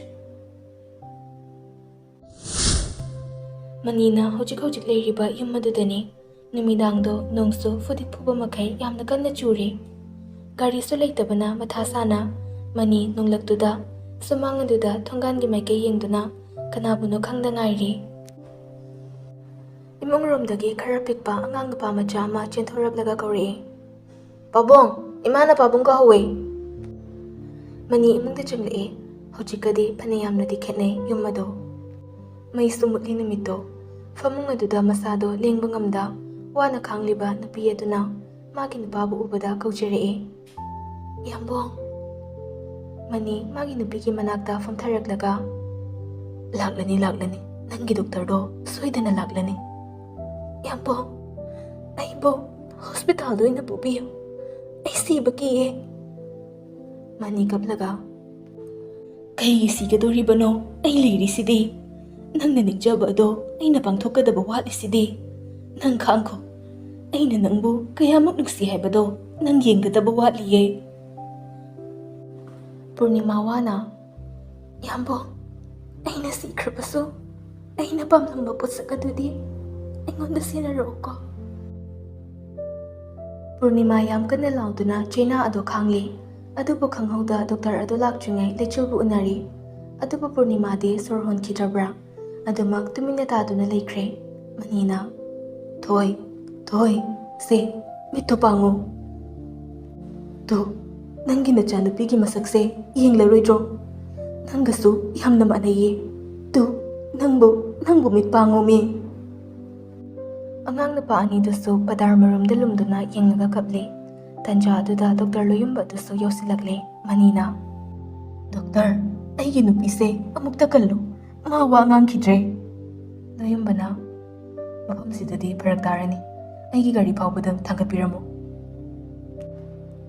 ꯃꯅꯤꯅ ꯍꯧꯖꯤꯛ ꯍꯧꯖꯤꯛ ꯂꯩꯔꯤꯕ ꯌꯨꯝ ꯑꯗꯨꯗꯅꯤ꯫ ꯅꯨꯃꯤꯗꯥꯡꯗꯣ ꯅꯣꯡꯁꯨ ꯐꯨꯗꯤꯠ ꯐꯨꯕ ꯃꯈꯩ ꯌꯥꯝꯅ ꯀꯟꯅ ꯆꯨꯔꯤ꯫ ꯒꯥꯔꯤꯁꯨ ꯂꯩꯇꯕꯅ ꯃꯊꯥ ꯁꯥꯅ ꯃꯅꯤ ꯅꯣꯡꯂꯛꯇꯨꯗ ꯁꯨꯃꯥꯡ ꯑꯗꯨꯗ ꯊꯣꯡꯒꯥꯟꯒꯤ ꯃꯥꯏꯀꯩ ꯌꯦꯡꯗꯨꯅ ꯀꯅꯥꯕꯨꯅꯣ ꯈꯪꯗ ꯉꯥꯏꯔꯤ꯫ ꯏꯃꯨꯡꯔꯣꯝꯗꯒꯤ ꯈꯔ ꯄꯤꯛꯄ ꯑꯉꯥꯡ ꯅꯨꯄꯥ ꯃꯆꯥ ꯑꯃ ꯆꯦꯟꯊꯣꯔꯛꯂꯒ ꯀꯧꯔꯛꯏ, "ꯄꯥꯕꯨꯡ, ꯏꯃꯥꯅ ꯄꯥꯕꯨꯡ ꯀꯧꯍꯧꯋꯦ꯫" ꯃꯅꯤ ꯏꯃꯨꯡꯗ ꯆꯪꯂꯛꯏ꯫ ꯍꯧꯖꯤꯛꯀꯗꯤ ꯐꯅ ꯌꯥꯝꯅꯗꯤ ꯈꯦꯠꯅꯩ ꯌꯨꯝ ꯑꯗꯣ꯫ ꯃꯩꯁꯨ ꯃꯨꯠꯂꯤ ꯅꯨꯃꯤꯠꯇꯣ꯫ ꯐꯃꯨꯡ ꯑꯗꯨꯗ ꯃꯁꯥꯗꯣ ꯂꯦꯡꯕ ꯉꯝꯗ ꯋꯥꯅ ꯈꯥꯡꯂꯤꯕ ꯅꯨꯄꯤ ꯑꯗꯨꯅ ꯃꯥꯒꯤ ꯅꯨꯄꯥꯕꯨ ꯎꯕꯗ ꯀꯧꯖꯔꯛꯏ, "ꯏꯌꯥꯝꯕꯣꯡ꯫" ꯃꯅꯤ ꯃꯥꯒꯤ ꯅꯨꯄꯤꯒꯤ ꯃꯅꯥꯛꯇ ꯐꯝꯊꯔꯛꯂꯒ, "ꯂꯥꯛꯂꯅꯤ, ꯂꯥꯛꯂꯅꯤ꯫ ꯅꯪꯒꯤ ꯗꯣꯛꯇꯔꯗꯣ ꯁꯣꯏꯗꯅ ꯂꯥꯛꯂꯅꯤ꯫" "ꯏꯌꯥꯝꯕꯣꯡ, ꯑꯩꯕꯨ ꯍꯣꯁꯄꯤꯇꯥꯜꯗ ꯑꯣꯏꯅ ꯄꯨꯕꯤꯌꯨ꯫ ꯑꯩ ꯁꯤꯕ ꯀꯤꯌꯦ꯫" ꯃꯅꯤ ꯀꯞꯂꯒ, "ꯀꯩꯒꯤ ꯁꯤꯒꯗꯣꯔꯤꯕꯅꯣ? ꯑꯩ ꯂꯩꯔꯤꯁꯤꯗꯤ꯫ ꯅꯪꯅ ꯅꯤꯡꯖꯕ ꯑꯗꯣ ꯑꯩꯅ ꯄꯥꯡꯊꯣꯛꯀꯗꯕ ꯋꯥꯠꯂꯤꯁꯤꯗꯤ꯫ ꯅꯪ ꯈꯥꯡꯈꯣ꯫ ꯑꯩꯅ ꯅꯪꯕꯨ ꯀꯌꯥꯃꯨꯛ ꯅꯨꯡꯁꯤ ꯍꯥꯏꯕꯗꯣ ꯅꯪ ꯌꯦꯡꯒꯗꯕ ꯋꯥꯠꯂꯤꯌꯦ꯫" ꯄꯨꯔꯅꯤꯃꯥ ꯋꯥꯅ, "ꯏꯌꯥꯝꯕꯣ, ꯑꯩꯅ ꯁꯤꯈ꯭ꯔꯕꯁꯨ ꯑꯩꯅ ꯄꯥꯝꯂꯝꯕ ꯄꯣꯠꯁꯛ ꯑꯗꯨꯗꯤ ꯑꯩꯉꯣꯟꯗ ꯁꯤꯟꯅꯔꯛꯎꯀꯣ꯫" ꯄꯨꯔꯅꯤꯃꯥ ꯌꯥꯝ ꯀꯟꯅ ꯂꯥꯎꯗꯨꯅ ꯆꯩꯅꯥ ꯑꯗꯨ ꯈꯥꯡꯂꯤ꯫ ꯑꯗꯨꯕꯨ ꯈꯪꯍꯧꯗ ꯗꯣꯛꯇꯔ ꯑꯗꯨ ꯂꯥꯛꯇ꯭ꯔꯤꯉꯩ ꯂꯩꯆꯤꯜꯕꯨ ꯎꯅꯔꯤ꯫ ꯑꯗꯨꯕꯨ ꯄꯨꯔꯅꯤꯃꯥꯗꯤ ꯁꯣꯔ ꯍꯣꯟꯈꯤꯗ꯭ꯔꯕ꯭ꯔꯥ? ꯑꯗꯨꯃꯛ ꯇꯨꯃꯤꯟꯅ ꯇꯥꯗꯨꯅ ꯂꯩꯈ꯭ꯔꯦ꯫ ꯃꯅꯤꯅ, "ꯊꯣꯏ, ꯊꯣꯏ, ꯁꯦ, ꯃꯤꯠꯇꯨ ꯄꯥꯡꯉꯨ꯫ ꯇꯨ, ꯅꯪꯒꯤ ꯅꯆꯥꯅꯨꯄꯤꯒꯤ ꯃꯁꯛꯁꯦ ꯌꯦꯡꯂꯔꯣꯏꯗ꯭ꯔꯣ? ꯅꯪꯒꯁꯨ ꯌꯥꯝꯅ ꯃꯥꯟꯅꯩꯌꯦ꯫ ꯇꯨ, ꯅꯪꯕꯨ, ꯅꯪꯕꯨ ꯃꯤꯠ ꯄꯥꯡꯉꯣꯃꯤ꯫" ꯑꯉꯥꯡ ꯅꯨꯄꯥ ꯑꯅꯤꯗꯨꯁꯨ ꯄꯗꯥꯔ ꯃꯔꯨꯝꯗ ꯂꯨꯝꯗꯨꯅ ꯌꯦꯡꯂꯒ ꯀꯞꯂꯤ꯫ ꯇꯟꯖꯥ ꯑꯗꯨꯗ ꯗꯣꯛꯇꯔ ꯂꯣꯌꯨꯝꯕ ꯑꯗꯨꯁꯨ ꯌꯧꯁꯤꯜꯂꯛꯂꯦ꯫ ꯃꯅꯤꯅ, "ꯗꯣꯛꯇꯔ, ꯑꯩꯒꯤ ꯅꯨꯄꯤꯁꯦ ꯑꯃꯨꯛꯇ ꯀꯜꯂꯨ꯫ ꯃꯥ ꯋꯥ ꯉꯥꯡꯈꯤꯗ꯭ꯔꯦ꯫" ꯂꯣꯌꯨꯝꯕꯅ, "ꯃꯐꯝꯁꯤꯗꯗꯤ ꯐꯔꯛ ꯇꯥꯔꯅꯤ꯫ ꯑꯩꯒꯤ ꯒꯥꯔꯤ ꯐꯥꯎꯕꯗ ꯊꯥꯡꯒꯠꯄꯤꯔꯝꯃꯨ꯫"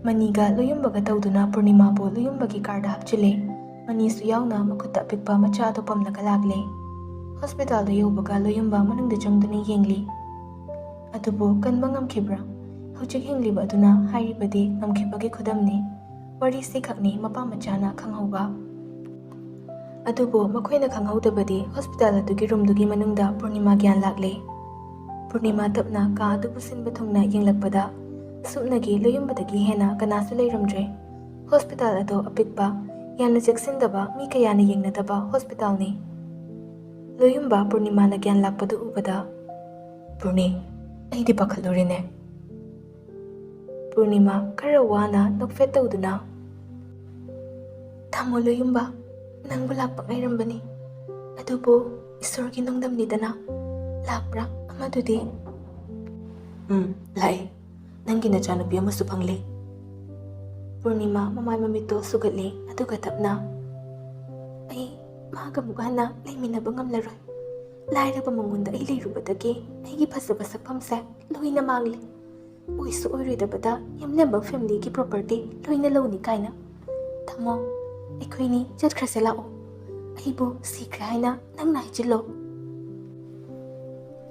ꯃꯅꯤꯒ ꯂꯣꯌꯨꯝꯕꯒ ꯇꯧꯗꯨꯅ ꯄꯨꯔꯅꯤꯃꯥꯕꯨ ꯂꯣꯌꯨꯝꯕꯒꯤ ꯀꯥꯔꯗ ꯍꯥꯞꯆꯤꯜꯂꯦ꯫ ꯃꯅꯤꯁꯨ ꯌꯥꯎꯅ ꯃꯈꯨꯠꯇ ꯑꯄꯤꯛꯄ ꯃꯆꯥ ꯑꯗꯨ ꯄꯝꯂꯒ ꯂꯥꯛꯂꯦ꯫ ꯍꯣꯁꯄꯤꯇꯥꯜꯗ ꯌꯧꯕꯒ ꯂꯣꯌꯨꯝꯕ ꯃꯅꯨꯡꯗ ꯆꯪꯗꯨꯅ ꯌꯦꯡꯂꯤ꯫ ꯑꯗꯨꯕꯨ ꯀꯟꯕ ꯉꯝꯈꯤꯕ꯭ꯔꯥ? ꯍꯧꯖꯤꯛ ꯍꯤꯡꯂꯤꯕ ꯑꯗꯨꯅ ꯍꯥꯏꯔꯤꯕꯗꯤ ꯉꯝꯈꯤꯕꯒꯤ ꯈꯨꯗꯝꯅꯤ꯫ ꯋꯥꯔꯤꯁꯤ ꯈꯛꯅꯤ ꯃꯄꯥ ꯃꯆꯥꯅ ꯈꯪꯍꯧꯕ꯫ ꯑꯗꯨꯕꯨ ꯃꯈꯣꯏꯅ ꯈꯪꯍꯧꯗꯕꯗꯤ ꯍꯣꯁꯄꯤꯇꯥꯜ ꯑꯗꯨꯒꯤ ꯔꯨꯝꯗꯨꯒꯤ ꯃꯅꯨꯡꯗ ꯄꯨꯔꯅꯤꯃꯥ ꯒ꯭ꯌꯥꯟ ꯂꯥꯛꯂꯦ꯫ ꯄꯨꯔꯅꯤꯃꯥ ꯇꯞꯅ ꯀꯥ ꯑꯗꯨꯕꯨ ꯁꯤꯟꯕ ꯊꯨꯡꯅ ꯌꯦꯡꯂꯛꯄꯗ ꯁꯨꯞꯅꯒꯤ ꯂꯣꯌꯨꯝꯕꯗꯒꯤ ꯍꯦꯟꯅ ꯀꯅꯥꯁꯨ ꯂꯩꯔꯝꯗ꯭ꯔꯦ꯫ ꯍꯣꯁꯄꯤꯇꯥꯜ ꯑꯗꯨ ꯑꯄꯤꯛꯄ, ꯌꯥꯝꯅ ꯆꯦꯛꯁꯤꯟꯗꯕ ꯃꯤ ꯀꯌꯥꯅ ꯌꯦꯡꯅꯗꯕ ꯍꯣꯁꯄꯤꯇꯥꯜꯅꯤ꯫ ꯂꯣꯌꯨꯝꯕ ꯄꯨꯔꯅꯤꯃꯥꯅ ꯒ꯭ꯌꯥꯟ ꯂꯥꯛꯄꯗꯨ ꯎꯕꯗ, "ꯄꯨꯔꯅꯤ, ꯑꯩꯗꯤ ꯄꯥꯈꯠꯂꯨꯔꯦꯅꯦ꯫" ꯄꯨꯔꯅꯤꯃꯥ ꯈꯔ ꯋꯥꯅ ꯅꯣꯛꯐꯦꯠ ꯇꯧꯗꯨꯅ, "ꯇꯥꯃꯣ ꯂꯣꯌꯨꯝꯕ, ꯅꯪꯕꯨ ꯂꯥꯛꯄ ꯉꯥꯏꯔꯝꯕꯅꯤ꯫ ꯑꯗꯨꯕꯨ ꯏꯁꯣꯔꯒꯤ ꯅꯣꯡꯗꯝꯅꯤꯗꯅ, ꯂꯥꯛꯄ꯭ꯔꯥ ꯑꯃꯗꯨꯗꯤ?" "ꯎꯝ, ꯂꯥꯛꯏ꯫ ꯅꯪꯒꯤ ꯅꯆꯥꯅꯨꯄꯤ ꯑꯃꯁꯨ ꯐꯪꯂꯦ꯫" ꯄꯨꯔꯅꯤꯃꯥ ꯃꯃꯥꯏ ꯃꯃꯤꯠꯇꯣ ꯁꯨꯒꯠꯂꯦ, ꯑꯗꯨꯒ ꯇꯞꯅ, "ꯑꯩ ꯃꯥꯒ ꯑꯃꯨꯛ ꯍꯟꯅ ꯂꯩꯃꯤꯟꯅꯕ ꯉꯝꯂꯔꯣꯏ꯫ ꯂꯥꯏꯔꯕ ꯃꯉꯣꯟꯗ ꯑꯩ ꯂꯩꯔꯨꯕꯗꯒꯤ ꯑꯩꯒꯤ ꯐꯖꯕ ꯁꯛꯐꯝꯁꯦ ꯂꯣꯏꯅ ꯃꯥꯡꯂꯦ꯫ ꯑꯣꯏꯁꯨ ꯑꯣꯏꯔꯣꯏꯗꯕꯗ ꯌꯥꯝꯂꯦꯝꯕ ꯐꯦꯃꯤꯂꯤꯒꯤ ꯄ꯭ꯔꯣꯄꯔꯇꯤ ꯂꯣꯏꯅ ꯂꯧꯅꯤ ꯀꯥꯏꯅ꯫ ꯇꯥꯃꯣ, ꯑꯩꯈꯣꯏꯅꯤ ꯆꯠꯈ꯭ꯔꯁꯦ ꯂꯥꯛꯑꯣ꯫ ꯑꯩꯕꯨ ꯁꯤꯈ꯭ꯔꯦ ꯍꯥꯏꯅ ꯅꯪꯅ ꯍꯥꯏꯖꯤꯜꯂꯣ꯫"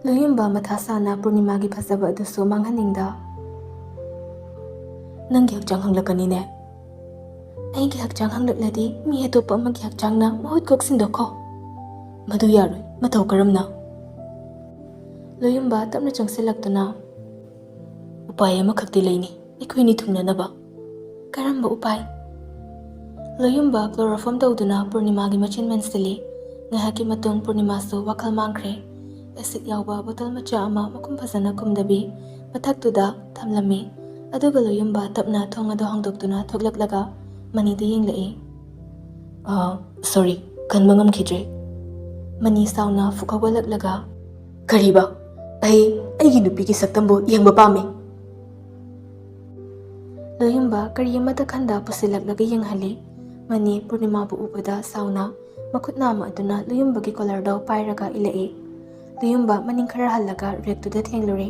ꯂꯣꯌꯨꯝꯕ ꯃꯊꯥ ꯁꯥꯅ ꯄꯨꯔꯅꯤꯃꯥꯒꯤ ꯐꯖꯕ ꯑꯗꯨꯁꯨ ꯃꯥꯡꯍꯟꯅꯤꯡꯗ, "ꯅꯪꯒꯤ ꯍꯛꯆꯥꯡ ꯍꯪꯂꯛꯀꯅꯤꯅꯦ꯫ ꯑꯩꯒꯤ ꯍꯛꯆꯥꯡ ꯍꯪꯂꯛꯂꯗꯤ ꯃꯤ ꯑꯇꯣꯞꯄ ꯑꯃꯒꯤ ꯍꯛꯆꯥꯡꯅ ꯃꯍꯨꯠ ꯀꯣꯛ ꯁꯤꯟꯗꯣꯛꯈꯣ꯫ ꯃꯗꯨ ꯌꯥꯔꯣꯏ꯫ ꯃꯇꯧ ꯀꯔꯝꯅ? ꯂꯣꯌꯨꯝꯕ ꯇꯞꯅ ꯆꯪꯁꯤꯜꯂꯛꯇꯨꯅ, "ꯎꯄꯥꯏ ꯑꯃꯈꯛꯇꯤ ꯂꯩꯅꯤ, ꯑꯩꯈꯣꯏꯅꯤ ꯊꯨꯡꯅꯅꯕ꯫" "ꯀꯔꯝꯕ ꯎꯄꯥꯏ?" ꯂꯣꯌꯨꯝꯕ ꯀ꯭ꯂꯣꯔꯣꯐꯣꯝ ꯇꯧꯗꯨꯅ ꯄꯨꯔꯅꯤꯃꯥꯒꯤ ꯃꯆꯤꯟ ꯃꯦꯟꯁꯤꯜꯂꯤ꯫ ꯉꯥꯏꯍꯥꯛꯀꯤ ꯃꯇꯨꯡ ꯄꯨꯔꯅꯤꯃꯥꯁꯨ ꯋꯥꯈꯜ ꯃꯥꯡꯈ꯭ꯔꯦ꯫ ꯑꯦꯁꯤꯠ ꯌꯥꯎꯕ ꯕꯣꯇꯜ ꯃꯆꯥ ꯑꯃ ꯃꯈꯨꯝ ꯐꯖꯅ ꯈꯨꯝꯗꯕꯤ ꯃꯊꯛꯇꯨꯗ ꯊꯝꯂꯝꯃꯤ꯫ ꯑꯗꯨꯒ ꯂꯣꯌꯨꯝꯕ ꯇꯞꯅ ꯊꯣꯡ ꯑꯗꯨ ꯍꯥꯡꯗꯣꯛꯇꯨꯅ ꯊꯣꯛꯂꯛꯂꯒ ꯃꯅꯤꯗ ꯌꯦꯡꯂꯛꯏ꯫ "ꯑ, ꯁꯣꯔꯤ, ꯀꯟꯕ ꯉꯝꯈꯤꯗ꯭ꯔꯦ꯫" ꯃꯅꯤ ꯁꯥꯎꯅ ꯐꯨꯛ ꯍꯧꯒꯠꯂꯛꯂꯒ, "ꯀꯔꯤꯕ? ꯑꯩ, ꯑꯩꯒꯤ ꯅꯨꯄꯤꯒꯤ ꯁꯛꯇꯝꯕꯨ ꯌꯦꯡꯕ ꯄꯥꯝꯃꯤ꯫" ꯂꯣꯌꯨꯝꯕ ꯀꯔꯤ ꯑꯃꯠꯇ ꯈꯟꯗ ꯄꯨꯁꯤꯜꯂꯛꯂꯒ ꯌꯦꯡꯍꯜꯂꯤ꯫ ꯃꯅꯤ ꯄꯨꯔꯅꯤꯃꯥꯕꯨ ꯎꯕꯗ ꯁꯥꯎꯅ ꯃꯈꯨꯠ ꯅꯥꯝꯃ ꯑꯗꯨꯅ ꯂꯣꯌꯨꯝꯕꯒꯤ ꯀꯣꯂꯔꯗꯣ ꯄꯥꯏꯔꯒ ꯏꯜꯂꯛꯏ꯫ ꯂꯣꯌꯨꯝꯕ ꯃꯅꯤꯡ ꯈꯔ ꯍꯜꯂꯒ ꯔꯦꯛꯇꯨꯗ ꯊꯦꯡꯂꯨꯔꯦ꯫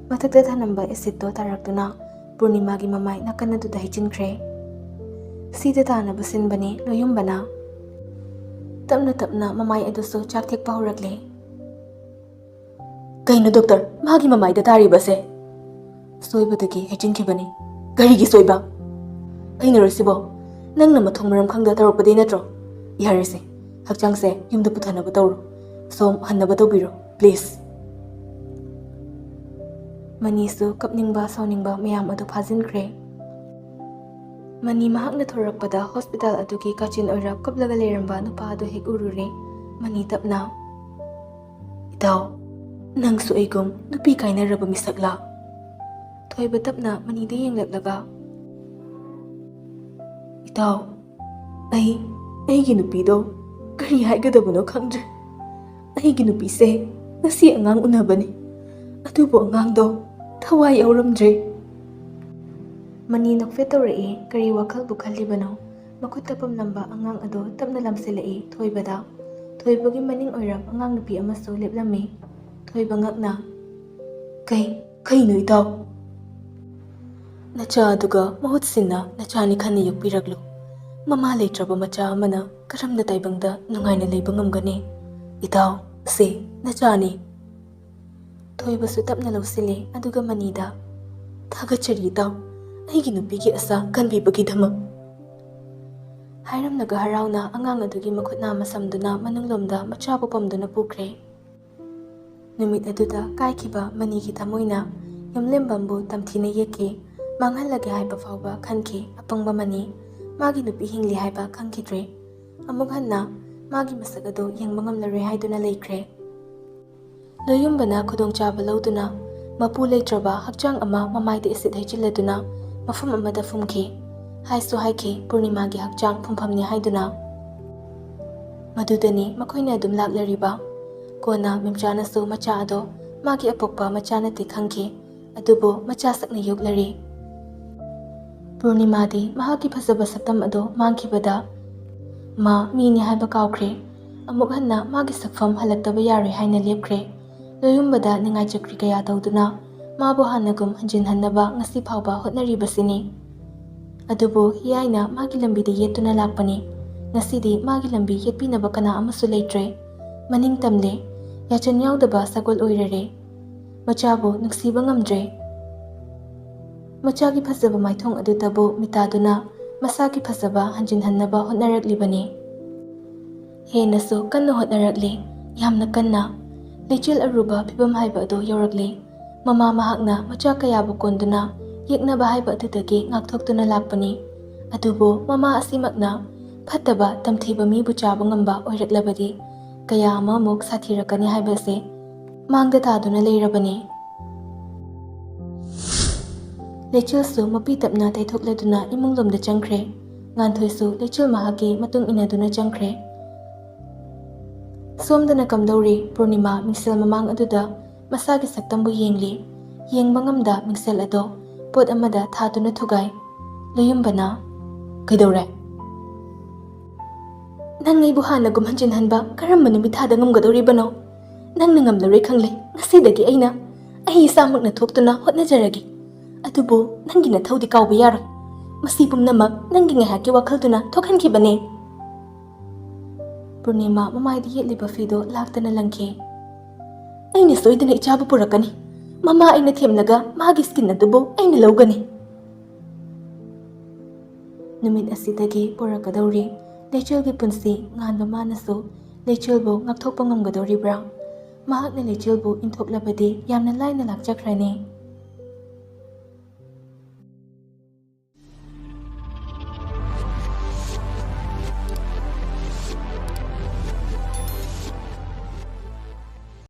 ꯃꯊꯛꯇ ꯊꯅꯝꯕ ꯑꯦꯁꯤꯠꯇꯣ ꯇꯥꯔꯛꯇꯨꯅ ꯄꯨꯔꯅꯤꯃꯥꯒꯤ ꯃꯃꯥꯏ ꯅꯥꯀꯟ ꯑꯗꯨꯗ ꯍꯩꯖꯤꯟꯈ꯭ꯔꯦ꯫ ꯁꯤꯗ ꯇꯥꯅꯕ ꯁꯤꯟꯕꯅꯤ ꯂꯣꯌꯨꯝꯕꯅ꯫ ꯇꯞꯅ ꯇꯞꯅ ꯃꯃꯥꯏ ꯑꯗꯨꯁꯨ ꯆꯥꯛ ꯊꯦꯛꯄ ꯍꯧꯔꯛꯂꯦ꯫ "ꯀꯩꯅꯣ ꯗꯣꯛꯇꯔ, ꯃꯥꯒꯤ ꯃꯃꯥꯏꯗ ꯇꯥꯔꯤꯕꯁꯦ?" "ꯁꯣꯏꯕꯗꯒꯤ ꯍꯩꯖꯤꯟꯈꯤꯕꯅꯤ꯫" "ꯀꯔꯤꯒꯤ ꯁꯣꯏꯕ?" "ꯑꯩꯅꯔꯣ ꯁꯤꯕꯣ? ꯅꯪꯅ ꯃꯊꯣꯡ ꯃꯔꯝ ꯈꯪꯗ ꯇꯧꯔꯛꯄꯗꯤ ꯅꯠꯇ꯭ꯔꯣ? ꯌꯥꯔꯦꯁꯦ, ꯍꯛꯆꯥꯡꯁꯦ ꯌꯨꯝꯗ ꯄꯨꯊꯅꯕ ꯇꯧꯔꯣ꯫ ꯁꯣꯝ ꯍꯟꯅꯕ ꯇꯧꯕꯤꯔꯣ, ꯄ꯭ꯂꯤꯖ꯫" ꯃꯅꯤꯁꯨ ꯀꯞꯅꯤꯡꯕ ꯁꯥꯎꯅꯤꯡꯕ ꯃꯌꯥꯝ ꯑꯗꯨ ꯐꯥꯖꯤꯟꯈ꯭ꯔꯦ꯫ ꯃꯅꯤ ꯃꯍꯥꯛꯅ ꯊꯣꯔꯛꯄꯗ ꯍꯣꯁꯄꯤꯇꯥꯜ ꯑꯗꯨꯒꯤ ꯀꯥꯆꯤꯟ ꯑꯣꯏꯔꯞ ꯀꯞꯂꯒ ꯂꯩꯔꯝꯕ ꯅꯨꯄꯥ ꯑꯗꯨ ꯍꯦꯛ ꯎꯔꯨꯔꯦ꯫ ꯃꯅꯤ ꯇꯞꯅ, "ꯏꯇꯥꯎ, ꯅꯪꯁꯨ ꯑꯩꯒꯨꯝ ꯅꯨꯄꯤ ꯀꯥꯏꯅꯔꯕ ꯃꯤꯁꯛꯂꯥ?" ꯊꯣꯏꯕ ꯇꯞꯅ ꯃꯅꯤꯗ ꯌꯦꯡꯂꯛꯂꯒ, "ꯏꯇꯥꯎ, ꯑꯩ, ꯑꯩꯒꯤ ꯅꯨꯄꯤꯗꯣ ꯀꯔꯤ ꯍꯥꯏꯒꯗꯕꯅꯣ ꯈꯪꯗ꯭ꯔꯦ꯫ ꯑꯩꯒꯤ ꯅꯨꯄꯤꯁꯦ ꯉꯁꯤ ꯑꯉꯥꯡ ꯎꯅꯕꯅꯤ, ꯑꯗꯨꯕꯨ ꯑꯉꯥꯡꯗꯣ ꯊꯋꯥꯏ ꯌꯥꯎꯔꯝꯗ꯭ꯔꯦ꯫" ꯃꯅꯤ ꯅꯣꯛꯐꯦꯠ ꯇꯧꯔꯛꯏ꯫ ꯀꯔꯤ ꯋꯥꯈꯜꯕꯨ ꯈꯜꯂꯤꯕꯅꯣ? ꯃꯈꯨꯠꯇ ꯄꯨꯝꯂꯝꯕ ꯑꯉꯥꯡ ꯑꯗꯨ ꯇꯞꯅ ꯂꯝꯁꯤꯜꯂꯛꯏ ꯊꯣꯏꯕꯗ꯫ ꯊꯣꯏꯕꯒꯤ ꯃꯅꯤꯡ ꯑꯣꯏꯔꯞ ꯑꯉꯥꯡ ꯅꯨꯄꯤ ꯑꯃꯁꯨ ꯂꯦꯞꯂꯝꯃꯤ꯫ ꯊꯣꯏꯕ ꯉꯛꯅ, "ꯀꯩ, ꯀꯩꯅꯣ ꯏꯇꯥꯎ?" "ꯅꯆꯥ ꯑꯗꯨꯒ ꯃꯍꯨꯠ ꯁꯤꯟꯅ ꯅꯆꯥꯅꯤ ꯈꯟꯅ ꯌꯣꯛꯄꯤꯔꯛꯂꯨ꯫ ꯃꯃꯥ ꯂꯩꯇ꯭ꯔꯕ ꯃꯆꯥ ꯑꯃꯅ ꯀꯔꯝꯅ ꯇꯥꯏꯕꯪꯗ ꯅꯨꯡꯉꯥꯏꯅ ꯂꯩꯕ ꯉꯝꯒꯅꯤ? ꯏꯇꯥꯎ, ꯁꯦ ꯅꯆꯥꯅꯤ꯫" ꯊꯣꯏꯕꯁꯨ ꯇꯞꯅ ꯂꯧꯁꯤꯜꯂꯤ, ꯑꯗꯨꯒ ꯃꯅꯤꯗ, "ꯊꯥꯒꯠꯆꯔꯤ ꯏꯇꯥꯎ, ꯑꯩꯒꯤ ꯅꯨꯄꯤꯒꯤ ꯑꯁꯥ ꯀꯟꯕꯤꯕꯒꯤꯗꯃꯛ꯫" ꯍꯥꯏꯔꯝꯂꯒ ꯍꯔꯥꯎꯅ ꯑꯉꯥꯡ ꯑꯗꯨꯒꯤ ꯃꯈꯨꯠ ꯅꯥꯝꯃ ꯁꯝꯗꯨꯅ ꯃꯅꯨꯡꯂꯣꯝꯗ ꯃꯆꯥꯕꯨ ꯄꯝꯗꯨꯅ ꯄꯨꯈ꯭ꯔꯦ꯫ ꯅꯨꯃꯤꯠ ꯑꯗꯨꯗ ꯀꯥꯏꯈꯤꯕ ꯃꯅꯤꯒꯤ ꯊꯃꯣꯏꯅ ꯌꯨꯝꯂꯦꯝꯕꯝꯕꯨ ꯇꯝꯊꯤꯅ ꯌꯦꯛꯈꯤ꯫ ꯃꯥꯡꯍꯜꯂꯒꯦ ꯍꯥꯏꯕ ꯐꯥꯎꯕ ꯈꯟꯈꯤ꯫ ꯑꯄꯪꯕ ꯃꯅꯤ꯫ ꯃꯥꯒꯤ ꯅꯨꯄꯤ ꯍꯤꯡꯂꯤ ꯍꯥꯏꯕ ꯈꯪꯈꯤꯗ꯭ꯔꯦ꯫ ꯑꯃꯨꯛ ꯍꯟꯅ ꯃꯥꯒꯤ ꯃꯁꯛ ꯑꯗꯨ ꯌꯦꯡꯕ ꯉꯝꯂꯔꯣꯏ ꯍꯥꯏꯗꯨꯅ ꯂꯩꯈ꯭ꯔꯦ꯫ ꯂꯣꯌꯨꯝꯕꯅ ꯈꯨꯗꯣꯡꯆꯥꯕ ꯂꯧꯗꯨꯅ ꯃꯄꯨ ꯂꯩꯇ꯭ꯔꯕ ꯍꯛꯆꯥꯡ ꯑꯃ ꯃꯃꯥꯏꯗ ꯑꯦꯁꯤꯗ ꯍꯩꯖꯤꯜꯂꯗꯨꯅ ꯃꯐꯝ ꯑꯃꯗ ꯐꯨꯝꯈꯤ꯫ ꯍꯥꯏꯁꯨ ꯍꯥꯏꯈꯤ, ꯄꯨꯔꯅꯤꯃꯥꯒꯤ ꯍꯛꯆꯥꯡ ꯐꯨꯝꯐꯝꯅꯤ ꯍꯥꯏꯗꯨꯅ꯫ ꯃꯗꯨꯗꯅꯤ ꯃꯈꯣꯏꯅ ꯑꯗꯨꯝ ꯂꯥꯛꯂꯔꯤꯕ꯫ ꯀꯣꯟꯅ ꯃꯤꯝꯆꯥꯅꯁꯨ ꯃꯆꯥ ꯑꯗꯣ ꯃꯥꯒꯤ ꯑꯄꯣꯛꯄ ꯃꯆꯥ ꯅꯠꯇꯦ ꯈꯪꯈꯤ꯫ ꯑꯗꯨꯕꯨ ꯃꯆꯥ ꯁꯛꯅ ꯌꯣꯛꯂꯔꯤ꯫ ꯄꯨꯔꯅꯤꯃꯥꯗꯤ ꯃꯍꯥꯛꯀꯤ ꯐꯖꯕ ꯁꯛꯇꯝ ꯑꯗꯨ ꯃꯥꯡꯈꯤꯕꯗ ꯃꯥ ꯃꯤꯅꯤ ꯍꯥꯏꯕ ꯀꯥꯎꯈ꯭ꯔꯦ꯫ ꯑꯃꯨꯛ ꯍꯟꯅ ꯃꯥꯒꯤ ꯁꯛꯐꯝ ꯍꯜꯂꯛꯇꯕ ꯌꯥꯔꯣꯏ ꯍꯥꯏꯅ ꯂꯦꯞꯈ꯭ꯔꯦ꯫ ꯂꯣꯌꯨꯝꯕꯗ ꯅꯤꯡꯉꯥꯏ ꯆꯀ꯭ꯔꯤ ꯀꯌꯥ ꯇꯧꯗꯨꯅ ꯃꯥꯕꯨ ꯍꯥꯟꯅꯒꯨꯝ ꯍꯟꯖꯤꯟꯍꯟꯅꯕ ꯉꯁꯤ ꯐꯥꯎꯕ ꯍꯣꯠꯅꯔꯤꯕꯁꯤꯅꯤ꯫ ꯑꯗꯨꯕꯨ ꯍꯤꯌꯥꯏꯅ ꯃꯥꯒꯤ ꯂꯝꯕꯤꯗ ꯌꯦꯠꯇꯨꯅ ꯂꯥꯛꯄꯅꯤ꯫ ꯉꯁꯤꯗꯤ ꯃꯥꯒꯤ ꯂꯝꯕꯤ ꯌꯦꯠꯄꯤꯅꯕ ꯀꯅꯥ ꯑꯃꯁꯨ ꯂꯩꯇ꯭ꯔꯦ꯫ ꯃꯅꯤꯡ ꯇꯝꯂꯦ꯫ ꯌꯥꯆꯟ ꯌꯥꯎꯗꯕ ꯁꯒꯣꯜ ꯑꯣꯏꯔꯔꯦ꯫ ꯃꯆꯥꯕꯨ ꯅꯨꯡꯁꯤꯕ ꯉꯝꯗ꯭ꯔꯦ꯫ ꯃꯆꯥꯒꯤ ꯐꯖꯕ ꯃꯥꯏꯊꯣꯡ ꯑꯗꯨꯗꯕꯨ ꯃꯤꯇꯥꯗꯨꯅ ꯃꯁꯥꯒꯤ ꯐꯖꯕ ꯍꯟꯖꯤꯟꯍꯟꯅꯕ ꯍꯣꯠꯅꯔꯛꯂꯤꯕꯅꯤ꯫ ꯍꯦꯟꯅꯁꯨ ꯀꯟꯅ ꯍꯣꯠꯅꯔꯛꯂꯤ, ꯌꯥꯝꯅ ꯀꯟꯅ꯫ ꯂꯩꯆꯤꯜ ꯑꯔꯨꯕ ꯐꯤꯕꯝ ꯍꯥꯏꯕ ꯑꯗꯨ ꯌꯧꯔꯛꯂꯤ꯫ ꯃꯃꯥ ꯃꯍꯥꯛꯅ ꯃꯆꯥ ꯀꯌꯥꯕꯨ ꯀꯣꯟꯗꯨꯅ ꯌꯦꯛꯅꯕ ꯍꯥꯏꯕ ꯑꯗꯨꯗꯒꯤ ꯉꯥꯛꯊꯣꯛꯇꯨꯅ ꯂꯥꯛꯄꯅꯤ꯫ ꯑꯗꯨꯕꯨ ꯃꯃꯥ ꯑꯁꯤꯃꯛꯅ ꯐꯠꯇꯕ ꯇꯝꯊꯤꯕ ꯃꯤꯕꯨ ꯆꯥꯕ ꯉꯝꯕ ꯑꯣꯏꯔꯛꯂꯕꯗꯤ ꯀꯌꯥ ꯑꯃ ꯑꯃꯨꯛ ꯁꯥꯊꯤꯔꯛꯀꯅꯤ ꯍꯥꯏꯕ ꯑꯁꯤ ꯃꯥꯡꯗ ꯇꯥꯗꯨꯅ ꯂꯩꯔꯕꯅꯤ꯫ ꯂꯩꯆꯤꯜꯁꯨ ꯃꯄꯤ ꯇꯞꯅ ꯇꯩꯊꯣꯛꯂꯗꯨꯅ ꯏꯃꯨꯡꯂꯣꯝꯗ ꯆꯪꯈ꯭ꯔꯦ꯫ ꯉꯥꯟꯊꯣꯏꯁꯨ ꯂꯩꯆꯤꯜ ꯃꯍꯥꯛꯀꯤ ꯃꯇꯨꯡ ꯏꯟꯅꯗꯨꯅ ꯆꯪꯈ꯭ꯔꯦ꯫ ꯁꯣꯝꯗꯅ ꯀꯝꯗꯧꯔꯤ? ꯄꯨꯔꯅꯤꯃꯥ ꯃꯤꯡꯁꯦꯜ ꯃꯃꯥꯡ ꯑꯗꯨꯗ ꯃꯁꯥꯒꯤ ꯁꯛꯇꯝꯕꯨ ꯌꯦꯡꯂꯤ꯫ ꯌꯦꯡꯕ ꯉꯝꯗ ꯃꯤꯡꯁꯦꯜ ꯑꯗꯣ ꯄꯣꯠ ꯑꯃꯗ ꯊꯥꯗꯨꯅ ꯊꯨꯒꯥꯏ꯫ ꯂꯣꯌꯨꯝꯕꯅ, "ꯀꯩꯗꯧꯔꯦ?" "ꯅꯪ ꯑꯩꯕꯨ ꯍꯥꯟꯅꯒꯨꯝ ꯍꯟꯖꯤꯟꯍꯟꯕ ꯀꯔꯝꯕ ꯅꯨꯃꯤꯠ ꯊꯥꯗ ꯉꯝꯒꯗꯧꯔꯤꯕꯅꯣ? ꯅꯪꯅ ꯉꯝꯂꯔꯣꯏ ꯈꯪꯂꯦ꯫ ꯉꯁꯤꯗꯒꯤ ꯑꯩꯅ ꯑꯩ ꯏꯁꯥꯃꯛꯅ ꯊꯣꯛꯇꯨꯅ ꯍꯣꯠꯅꯖꯔꯒꯦ꯫ ꯑꯗꯨꯕꯨ ꯅꯪꯒꯤ ꯅꯊꯧꯗꯤ ꯀꯥꯎꯕ ꯌꯥꯔꯣꯏ꯫ ꯃꯁꯤ ꯄꯨꯝꯅꯃꯛ ꯅꯪꯒꯤ ꯉꯥꯏꯍꯥꯛꯀꯤ ꯋꯥꯈꯜꯗꯨꯅ ꯊꯣꯛꯍꯟꯈꯤꯕꯅꯦ꯫" ꯄꯨꯔꯅꯤꯃꯥ ꯃꯃꯥꯏꯗ ꯌꯦꯠꯂꯤꯕ ꯐꯤꯗꯣ ꯂꯥꯛꯇꯅ ꯂꯪꯈꯤ꯫ "ꯑꯩꯅ ꯁꯣꯏꯗꯅ ꯏꯆꯥꯕꯨ ꯄꯨꯔꯛꯀꯅꯤ꯫ ꯃꯃꯥ ꯑꯩꯅ ꯊꯦꯝꯂꯒ ꯃꯥꯒꯤ ꯁ꯭ꯀꯤꯟ ꯑꯗꯨꯕꯨ ꯑꯩꯅ ꯂꯧꯒꯅꯤ꯫" ꯅꯨꯃꯤꯠ ꯑꯁꯤꯗꯒꯤ ꯄꯨꯔꯛꯀꯗꯧꯔꯤ꯫ ꯂꯩꯆꯤꯜꯒꯤ ꯄꯨꯟꯁꯤ ꯉꯥꯟꯕ ꯃꯥꯅꯁꯨ ꯂꯩꯆꯤꯜꯕꯨ ꯉꯥꯛꯊꯣꯛꯄ ꯉꯝꯒꯗꯧꯔꯤꯕ꯭ꯔꯥ? ꯃꯍꯥꯛꯅ ꯂꯩꯆꯤꯜꯕꯨ ꯏꯟꯊꯣꯛꯂꯕꯗꯤ ꯌꯥꯝꯅ ꯂꯥꯏꯅ ꯂꯥꯛꯆꯈ꯭ꯔꯅꯤ꯫